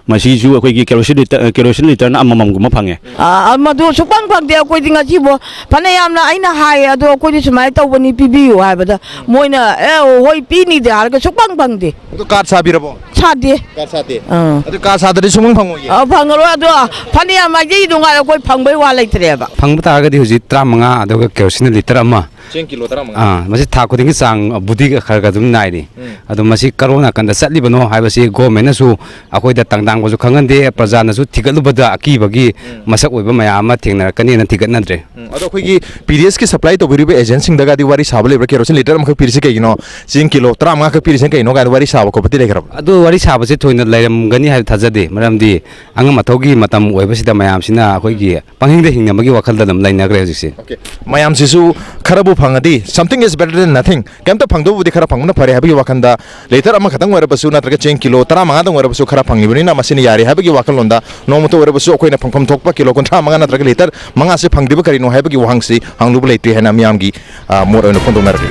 ꯃꯁꯤꯁꯨ ꯑꯩꯈꯣꯏꯒꯤ ꯀꯦꯔꯣꯁꯤꯟ ꯂꯤꯇꯔ, ꯀꯦꯔꯣꯁꯤꯟ ꯂꯤꯇꯔꯅ ꯑꯃꯃꯝꯒꯨꯝꯕ ꯐꯪꯉꯦ꯫ ꯑ, ꯃꯗꯨ ꯁꯨꯛꯐꯪ ꯐꯪꯗꯦ꯫ ꯑꯩꯈꯣꯏꯗꯤ ꯉꯁꯤꯕꯨ ꯐꯅꯌꯥꯝꯅ ꯑꯩꯅ ꯍꯥꯏꯌꯦ, ꯑꯗꯣ ꯑꯩꯈꯣꯏꯗꯤ ꯁꯨꯃꯥꯏꯅ ꯇꯧꯕꯅꯤ, ꯄꯤꯕꯤꯌꯨ ꯍꯥꯏꯕꯗ ꯃꯣꯏꯅ, "ꯑꯦ, ꯍꯣꯏ, ꯄꯤꯅꯤꯗꯤ" ꯍꯥꯏꯔꯒ ꯁꯨꯛꯐꯪ ꯐꯪꯗꯦ꯫ ꯑꯗꯨ ꯀꯥꯔꯗ ꯁꯥꯕꯤꯔꯕꯣ? ꯁꯥꯗꯦ꯫ ꯀꯥꯔꯗ ꯁꯥꯗꯦ꯫ ꯑꯥ꯫ ꯑꯗꯨ ꯀꯥꯔꯗ ꯁꯥꯗ꯭ꯔꯗꯤ ꯁꯨꯡꯐꯪ ꯐꯪꯉꯣꯏꯌꯦ꯫ ꯑ, ꯐꯪꯉꯔꯣꯏ꯫ ꯑꯗꯣ ꯐꯅꯌꯥꯝ ꯍꯥꯏꯖꯩ ꯅꯨꯡꯉꯥꯏ, ꯑꯩꯈꯣꯏ ꯐꯪꯕꯩ ꯋꯥ ꯂꯩꯇ꯭ꯔꯦꯕ꯫ ꯐꯪꯕ ꯇꯥꯔꯒꯗꯤ ꯍꯧꯖꯤꯛ ꯇꯔꯥꯃꯉꯥ, ꯑꯗꯨꯒ ꯀꯦꯔꯣꯁꯤꯟ ꯂꯤꯇꯔ ꯑꯃ, ꯆꯦꯡ ꯀꯤꯂꯣ ꯇꯔꯥꯃꯉꯥ꯫ ꯑꯥ, ꯃꯁꯤ ꯊꯥ ꯈꯨꯗꯤꯡꯒꯤ ꯆꯥꯡꯕꯨꯗꯤ ꯈꯔ ꯈꯔ ꯑꯗꯨꯝ ꯅꯥꯏꯔꯤ꯫ ꯎꯝ꯫ ꯑꯗꯣ ꯃꯁꯤ ꯀꯔꯣꯝ ꯅꯥꯀꯟꯗ ꯆꯠꯂꯤꯕꯅꯣ ꯍꯥꯏꯕꯁꯤ ꯒꯣꯔꯃꯦꯟꯅꯁꯨ ꯑꯩꯈꯣꯏꯗ ꯇꯥꯡꯗꯥꯡꯕꯁꯨ ꯈꯪꯍꯟꯗꯦ, ꯄ꯭ꯔꯖꯥꯅꯁꯨ ꯊꯤꯒꯠꯂꯨꯕꯗ ꯑꯀꯤꯕꯒꯤ ꯎꯝ꯫ ꯃꯁꯛ ꯑꯣꯏꯕ ꯃꯌꯥꯝ ꯑꯃ ꯊꯦꯡꯅꯔꯛꯀꯅꯤꯅ ꯊꯤꯒꯠꯅꯗ꯭ꯔꯦ꯫ ꯎꯝ, ꯑꯗꯣ ꯑꯩꯈꯣꯏꯒꯤ ꯄꯤ ꯗꯤ ꯑꯦꯁꯀꯤ ꯁꯄ꯭ꯂꯥꯏ ꯇꯧꯕꯤꯔꯤꯕ ꯑꯦꯖꯦꯟꯁꯤꯡꯗꯒꯗꯤ ꯋꯥꯔꯤ ꯁꯥꯕ ꯂꯩꯕ꯭ꯔꯥ? ꯀꯦꯔꯣꯁꯤꯟ ꯂꯤꯇꯔ ꯑꯃꯈꯛ ꯄꯤꯔꯤꯁꯤ ꯀꯩꯒꯤꯅꯣ? ꯆꯦꯡ ꯀꯤꯂꯣ ꯇꯔꯥꯃꯉꯥꯈꯛ ꯄꯤꯔꯤꯁꯤꯅ ꯀꯩꯅꯣ ꯀꯥꯏꯅ ꯋꯥꯔꯤ ꯁꯥꯕ ꯈꯣꯠꯄꯗꯤ ꯂꯩꯈ꯭ꯔꯕ? ꯑꯗꯨ ꯋꯥꯔꯤ ꯁꯥꯕꯁꯦ ꯊꯣꯏꯅ ꯂꯩꯔꯝꯒꯅꯤ ꯍꯥꯏꯕ ꯊꯥꯖꯗꯦ, ꯃꯔꯝꯗꯤ ꯑꯉꯝ ꯑꯊꯧꯒꯤ ꯃꯇꯝ ꯑꯣꯏꯕꯁꯤꯗ ꯃꯌꯥꯝꯁꯤꯅ ꯑꯩꯈꯣꯏꯒꯤ ꯄꯪꯍꯤꯡꯗ ꯍꯤꯡꯅꯕꯒꯤ ꯋꯥꯈꯜꯗ ꯑꯗꯨꯝ ꯂꯩꯅꯈ꯭ꯔꯦ ꯍꯧꯖꯤꯛꯁꯦ꯫ ꯑꯣꯀꯦ꯫ ꯃꯌꯥꯝꯁꯤꯁꯨ ꯈꯔꯕꯨ ꯐꯪꯉꯗꯤ, something is better than nothing, ꯀꯩꯝꯇ ꯐꯪꯗꯧꯕꯨꯗꯤ ꯈꯔ ꯐꯪꯕꯅ ꯐꯔꯦ ꯍꯥꯏꯕꯒꯤ ꯋꯥꯈꯜꯗ, ꯂꯤꯇꯔ ꯑꯃꯈꯛꯇꯪ ꯑꯣꯏꯔꯕꯁꯨ ꯅꯠꯇ꯭ꯔꯒ ꯆꯦꯡ ꯀꯤꯂꯣ ꯇꯔꯥꯃꯉꯥꯗꯪ ꯑꯣꯏꯔꯕꯁꯨ ꯈꯔ ꯐꯪꯉꯤꯕꯅꯤꯅ ꯃꯁꯤꯅ ꯌꯥꯔꯦ ꯍꯥꯏꯕꯒꯤ ꯋꯥꯈꯜꯂꯣꯟꯗ ꯅꯣꯡꯃꯇ ꯑꯣꯏꯔꯕꯁꯨ ꯑꯩꯈꯣꯏꯅ ꯐꯪꯐꯝ ꯊꯣꯛꯄ ꯀꯤꯂꯣ ꯀꯨꯟꯊ꯭ꯔꯥ ꯃꯉꯥ ꯅꯠꯇ꯭ꯔꯒ ꯂꯤꯇꯔ ꯃꯉꯥꯁꯦ ꯐꯪꯗ꯭ꯔꯤꯕ ꯀꯔꯤꯅꯣ ꯍꯥꯏꯕꯒꯤ ꯋꯥꯍꯪꯁꯤ ꯍꯪꯂꯨꯕ ꯂꯩꯇꯦ ꯍꯥꯏꯅ ꯃꯤꯌꯥꯝꯒꯤ, ꯑ, ꯃꯣꯠ ꯑꯣꯏꯅ ꯐꯣꯡꯗꯣꯛꯅꯔꯛꯂꯤ꯫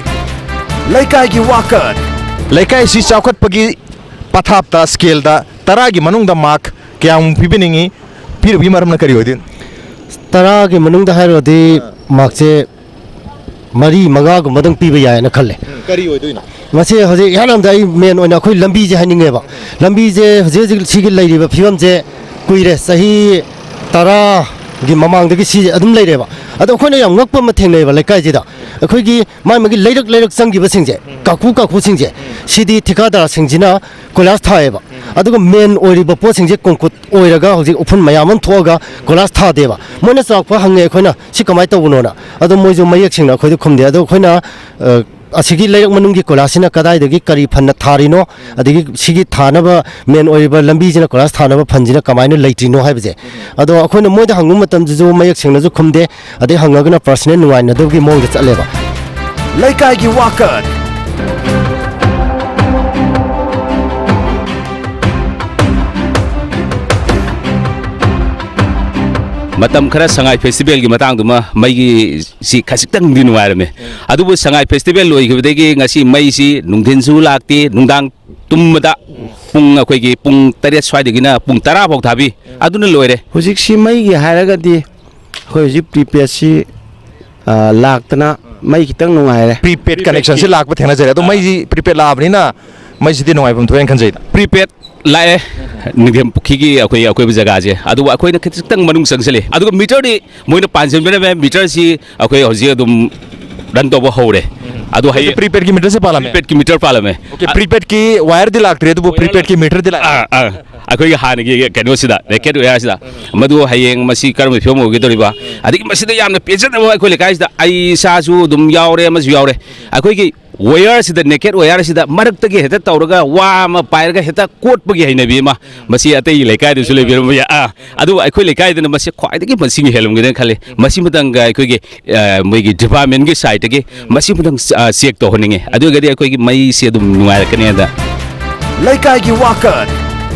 ꯂꯩꯀꯥꯏꯒꯤ ꯋꯥꯀꯠ꯫ ꯂꯩꯀꯥꯏꯁꯤ ꯆꯥꯎꯈꯠꯄꯒꯤ ꯄꯊꯥꯞꯇ, ꯁ꯭ꯀꯦꯜꯗ ꯇꯔꯥꯒꯤ ꯃꯅꯨꯡꯗ ꯃꯥꯔꯛ ꯀꯌꯥꯃꯨꯛ ꯄꯤꯕꯤꯅꯤꯡꯉꯤ? ꯄꯤꯔꯨꯕꯒꯤ ꯃꯔꯝꯅ ꯀꯔꯤ ꯑꯣꯏꯗꯣꯏꯅꯣ? ꯇꯔꯥꯒꯤ ꯃꯅꯨꯡꯗ ꯍꯥꯏꯔꯨꯔꯗꯤ ꯑꯥ꯫ ꯃꯥꯔꯛꯁꯦ ꯃꯔꯤ ꯃꯉꯥꯒꯨꯝꯕꯗꯪ ꯄꯤꯕ ꯌꯥꯏꯅ ꯈꯜꯂꯦ꯫ ꯎꯝ, ꯀꯔꯤ ꯑꯣꯏꯗꯣꯏꯅꯣ? ꯃꯁꯤ ꯍꯧꯖꯤꯛ ꯏꯍꯥꯟ ꯍꯥꯟꯕꯗ ꯑꯩ ꯃꯦꯟ ꯑꯣꯏꯅ ꯑꯩꯈꯣꯏ ꯂꯝꯕꯤꯁꯦ ꯍꯥꯏꯅꯤꯡꯉꯦꯕ꯫ ꯂꯝꯕꯤꯁꯦ ꯍꯧꯖꯤꯛ ꯍꯧꯖꯤꯛ ꯁꯤꯒꯤ ꯂꯩꯔꯤꯕ ꯐꯤꯕꯝꯁꯦ ꯀꯨꯏꯔꯦ, ꯆꯍꯤ ꯇꯔꯥꯒꯤ ꯃꯃꯥꯡꯗꯒꯤ ꯁꯤꯁꯦ ꯑꯗꯨꯝ ꯂꯩꯔꯦꯕ꯫ ꯑꯗꯣ ꯑꯩꯈꯣꯏꯅ ꯌꯥꯝ ꯉꯛꯄ ꯑꯃ ꯊꯦꯡꯅꯩꯕ ꯂꯩꯀꯥꯏꯁꯤꯗ꯫ ꯑꯩꯈꯣꯏꯒꯤ ꯃꯥꯏ ꯃꯥꯒꯤ ꯂꯩꯔꯛ ꯂꯩꯔꯛ ꯆꯪꯈꯤꯕꯁꯤꯡꯁꯦ, ꯀꯥꯡꯈꯨ ꯀꯥꯡꯈꯨꯁꯤꯡꯁꯦ, ꯁꯤꯗꯤ ꯊꯤꯀꯥꯗꯥꯔꯁꯤꯡꯁꯤꯅ ꯀꯣꯏꯂꯥꯁ ꯊꯥꯏꯌꯦꯕ꯫ ꯑꯗꯨꯒ ꯃꯦꯟ ꯑꯣꯏꯔꯤꯕ ꯄꯣꯠꯁꯤꯡꯁꯦ ꯀꯣꯡꯀꯨꯠ ꯑꯣꯏꯔꯒ ꯍꯧꯖꯤꯛ ꯎꯐꯨꯟ ꯃꯌꯥꯝ ꯑꯃ ꯊꯣꯛꯑꯒ ꯀꯣꯏꯂꯥꯁ ꯊꯥꯗꯦꯕ꯫ ꯃꯣꯏꯅ ꯆꯥꯎꯔꯥꯛꯄ ꯍꯪꯉꯦ ꯑꯩꯈꯣꯏꯅ, "ꯁꯤ ꯀꯃꯥꯏꯅ ꯇꯧꯕꯅꯣꯅ?" ꯑꯗꯣ ꯃꯣꯏꯁꯨ ꯃꯌꯦꯛ ꯁꯦꯡꯅ ꯑꯩꯈꯣꯏꯗ ꯈꯨꯝꯗꯦ꯫ ꯑꯗꯣ ꯑꯩꯈꯣꯏꯅ, ꯑ, ꯑꯁꯤꯒꯤ ꯂꯩꯔꯛ ꯃꯅꯨꯡꯒꯤ ꯀꯣꯏꯂꯥꯁꯁꯤꯅ ꯀꯗꯥꯏꯗꯒꯤ ꯀꯔꯤ ꯐꯟꯅ ꯊꯥꯔꯤꯅꯣ, ꯑꯗꯒꯤ ꯁꯤꯒꯤ ꯊꯥꯅꯕ ꯃꯦꯟ ꯑꯣꯏꯔꯤꯕ ꯂꯝꯕꯤꯁꯤꯅ ꯀꯣꯏꯂꯥꯁ ꯊꯥꯅꯕ ꯐꯟꯁꯤꯅ ꯀꯃꯥꯏꯅ ꯂꯩꯇ꯭ꯔꯤꯅꯣ ꯍꯥꯏꯕꯁꯦ, ꯑꯗꯣ ꯑꯩꯈꯣꯏꯅ ꯃꯣꯏꯗ ꯍꯪꯕ ꯃꯇꯝꯗꯁꯨ ꯃꯌꯦꯛ ꯁꯦꯡꯅꯁꯨ ꯈꯨꯝꯗꯦ, ꯑꯗꯩ ꯍꯪꯉꯒꯅ ꯄꯔꯁꯅꯦꯜ ꯅꯨꯡꯉꯥꯏꯅꯗꯕꯒꯤ ꯃꯑꯣꯡꯗ ꯆꯠꯂꯦꯕ꯫ ꯂꯩꯀꯥꯏꯒꯤ ꯋꯥꯀꯠ꯫ ꯃꯇꯝ ꯈꯔ ꯁꯉꯥꯏ ꯐꯦꯁꯇꯤꯚꯦꯜꯒꯤ ꯃꯇꯥꯡꯗꯨꯃ, ꯃꯩꯒꯤ ꯁꯤ ꯈꯖꯤꯛꯇꯪꯗꯤ ꯅꯨꯡꯉꯥꯏꯔꯝꯃꯦ꯫ ꯑꯗꯨꯕꯨ ꯁꯉꯥꯏ ꯐꯦꯁꯇꯤꯚꯦꯜ ꯂꯣꯏꯈꯤꯕꯗꯒꯤ ꯉꯁꯤ ꯃꯩꯁꯤ ꯅꯨꯡꯊꯤꯟꯁꯨ ꯂꯥꯛꯇꯦ, ꯅꯨꯡꯗꯥꯡ ꯇꯨꯝꯕꯗ ꯄꯨꯡ, ꯑꯩꯈꯣꯏꯒꯤ ꯄꯨꯡ ꯇꯔꯦꯠ ꯁ꯭ꯋꯥꯏꯗꯒꯤꯅ ꯄꯨꯡ ꯇꯔꯥ ꯐꯥꯎ ꯊꯥꯕꯤ, ꯑꯗꯨꯅ ꯂꯣꯏꯔꯦ꯫ ꯍꯧꯖꯤꯛꯁꯤ ꯃꯩꯒꯤ ꯍꯥꯏꯔꯒꯗꯤ ꯑꯩꯈꯣꯏ ꯍꯧꯖꯤꯛ ꯄ꯭ꯔꯤꯄꯦꯗꯁꯤ, ꯑ, ꯂꯥꯛꯇꯅ ꯃꯩ ꯈꯤꯇꯪ ꯅꯨꯡꯉꯥꯏꯔꯦ꯫ ꯄ꯭ꯔꯤꯄꯦꯗ ꯀꯅꯦꯛꯁꯟꯁꯤ ꯂꯥꯛꯄ ꯊꯦꯡꯅꯖꯔꯦ꯫ ꯑꯗꯣ ꯃꯩꯁꯤ ꯄ꯭ꯔꯤꯄꯦꯗ ꯂꯥꯛꯑꯕꯅꯤꯅ ꯃꯩꯁꯤꯗꯤ ꯅꯨꯡꯉꯥꯏꯐꯝ ꯊꯣꯛꯑꯦꯅ ꯈꯟꯖꯩꯗ꯫ ꯄ꯭ꯔꯤꯄꯦꯗ ꯂꯥꯛꯑꯦ, ꯅꯤꯡꯊꯦꯝ ꯄꯨꯈ꯭ꯔꯤꯒꯤ ꯑꯩꯈꯣꯏ ꯑꯀꯣꯏꯕ ꯖꯒꯥꯁꯦ, ꯑꯗꯨꯕꯨ ꯑꯩꯈꯣꯏꯅ ꯈꯤꯇꯪ ꯃꯅꯨꯡ ꯆꯪꯁꯤꯜꯂꯦ꯫ ꯑꯗꯨꯒ ꯃꯤꯇꯔꯗꯤ ꯃꯣꯏꯅ ꯄꯥꯟꯁꯤꯟꯕꯤꯔꯝꯃꯦ, ꯃꯤꯇꯔꯁꯤ ꯑꯩꯈꯣꯏ ꯍꯧꯖꯤꯛ ꯑꯗꯨꯝ ꯔꯟ ꯇꯧꯕ ꯍꯧꯔꯦ꯫ ꯑꯗꯣ ꯍꯌꯦꯡ ꯄ꯭ꯔꯤꯄꯦꯗꯀꯤ ꯃꯤꯇꯔꯁꯦ ꯄꯥꯜꯂꯝꯃꯦ? ꯄ꯭ꯔꯤꯄꯦꯗꯀꯤ ꯃꯤꯇꯔ ꯄꯥꯜꯂꯝꯃꯦ꯫ ꯑꯣꯀꯦ, ꯄ꯭ꯔꯤꯄꯦꯗꯀꯤ ꯋꯥꯌꯔꯗꯤ ꯂꯥꯛꯇ꯭ꯔꯤ, ꯑꯗꯨꯕꯨ ꯄ꯭ꯔꯤꯄꯦꯗꯀꯤ ꯃꯤꯇꯔꯗꯤ ꯂꯥꯛꯑꯦ꯫ ꯑꯥ ꯑꯥ ꯑꯩꯈꯣꯏꯒꯤ ꯍꯥꯟꯅꯒꯤ ꯀꯩꯅꯣꯁꯤꯗ, ꯅꯦꯀꯦꯠ ꯋꯦꯌꯔꯁꯤꯗ ꯃꯗꯨ ꯍꯌꯦꯡ ꯃꯁꯤ ꯀꯔꯝꯕ ꯐꯤꯕꯝ ꯑꯣꯏꯒꯗꯧꯔꯤꯕ? ꯑꯗꯒꯤ ꯃꯁꯤꯗ ꯌꯥꯝꯅ ꯄꯦꯟꯖꯗꯕ ꯑꯩꯈꯣꯏ ꯂꯩꯀꯥꯏꯁꯤꯗ, ꯑꯩ ꯏꯁꯥꯁꯨ ꯑꯗꯨꯝ ꯌꯥꯎꯔꯦ, ꯑꯃꯁꯨ ꯌꯥꯎꯔꯦ, ꯑꯩꯈꯣꯏꯒꯤ ꯋꯦꯌꯔꯁꯤꯗ, ꯅꯦꯀꯦꯠ ꯋꯦꯌꯔꯁꯤꯗ ꯃꯔꯛꯇꯒꯤ ꯍꯦꯛꯇ ꯇꯧꯔꯒ ꯋꯥ ꯑꯃ ꯄꯥꯏꯔꯒ ꯍꯦꯛꯇ ꯀꯣꯠꯄꯒꯤ ꯍꯩꯅꯕꯤ ꯑꯃ, ꯃꯁꯤ ꯑꯇꯩ ꯂꯩꯀꯥꯏꯗꯁꯨ ꯂꯩꯕꯤꯔꯝꯕ ꯌꯥꯏ꯫ ꯑꯥ, ꯑꯗꯨꯕꯨ ꯑꯩꯈꯣꯏ ꯂꯩꯀꯥꯏꯗꯅ ꯃꯁꯤ ꯈ꯭ꯋꯥꯏꯗꯒꯤ ꯃꯁꯤꯡ ꯍꯦꯜꯂꯝꯒꯅꯤꯅ ꯈꯜꯂꯤ꯫ ꯃꯁꯤꯃꯇꯪꯒ ꯑꯩꯈꯣꯏꯒꯤ, ꯑ, ꯃꯣꯏꯒꯤ ꯗꯤꯄꯥꯔꯠꯃꯦꯟꯒꯤ ꯁꯥꯏꯠꯇꯒꯤ ꯃꯁꯤꯃꯇꯪ, ꯑ, ꯆꯦꯛ ꯇꯧꯍꯟꯅꯤꯡꯉꯦ꯫ ꯑꯗꯨ ꯑꯣꯏꯔꯒꯗꯤ ꯑꯩꯈꯣꯏꯒꯤ ꯃꯩꯁꯤ ꯑꯗꯨꯝ ꯅꯨꯡꯉꯥꯏꯔꯛꯀꯅꯤ ꯍꯥꯏꯅ꯫ ꯂꯩꯀꯥꯏꯒꯤ ꯋꯥꯀꯠ꯫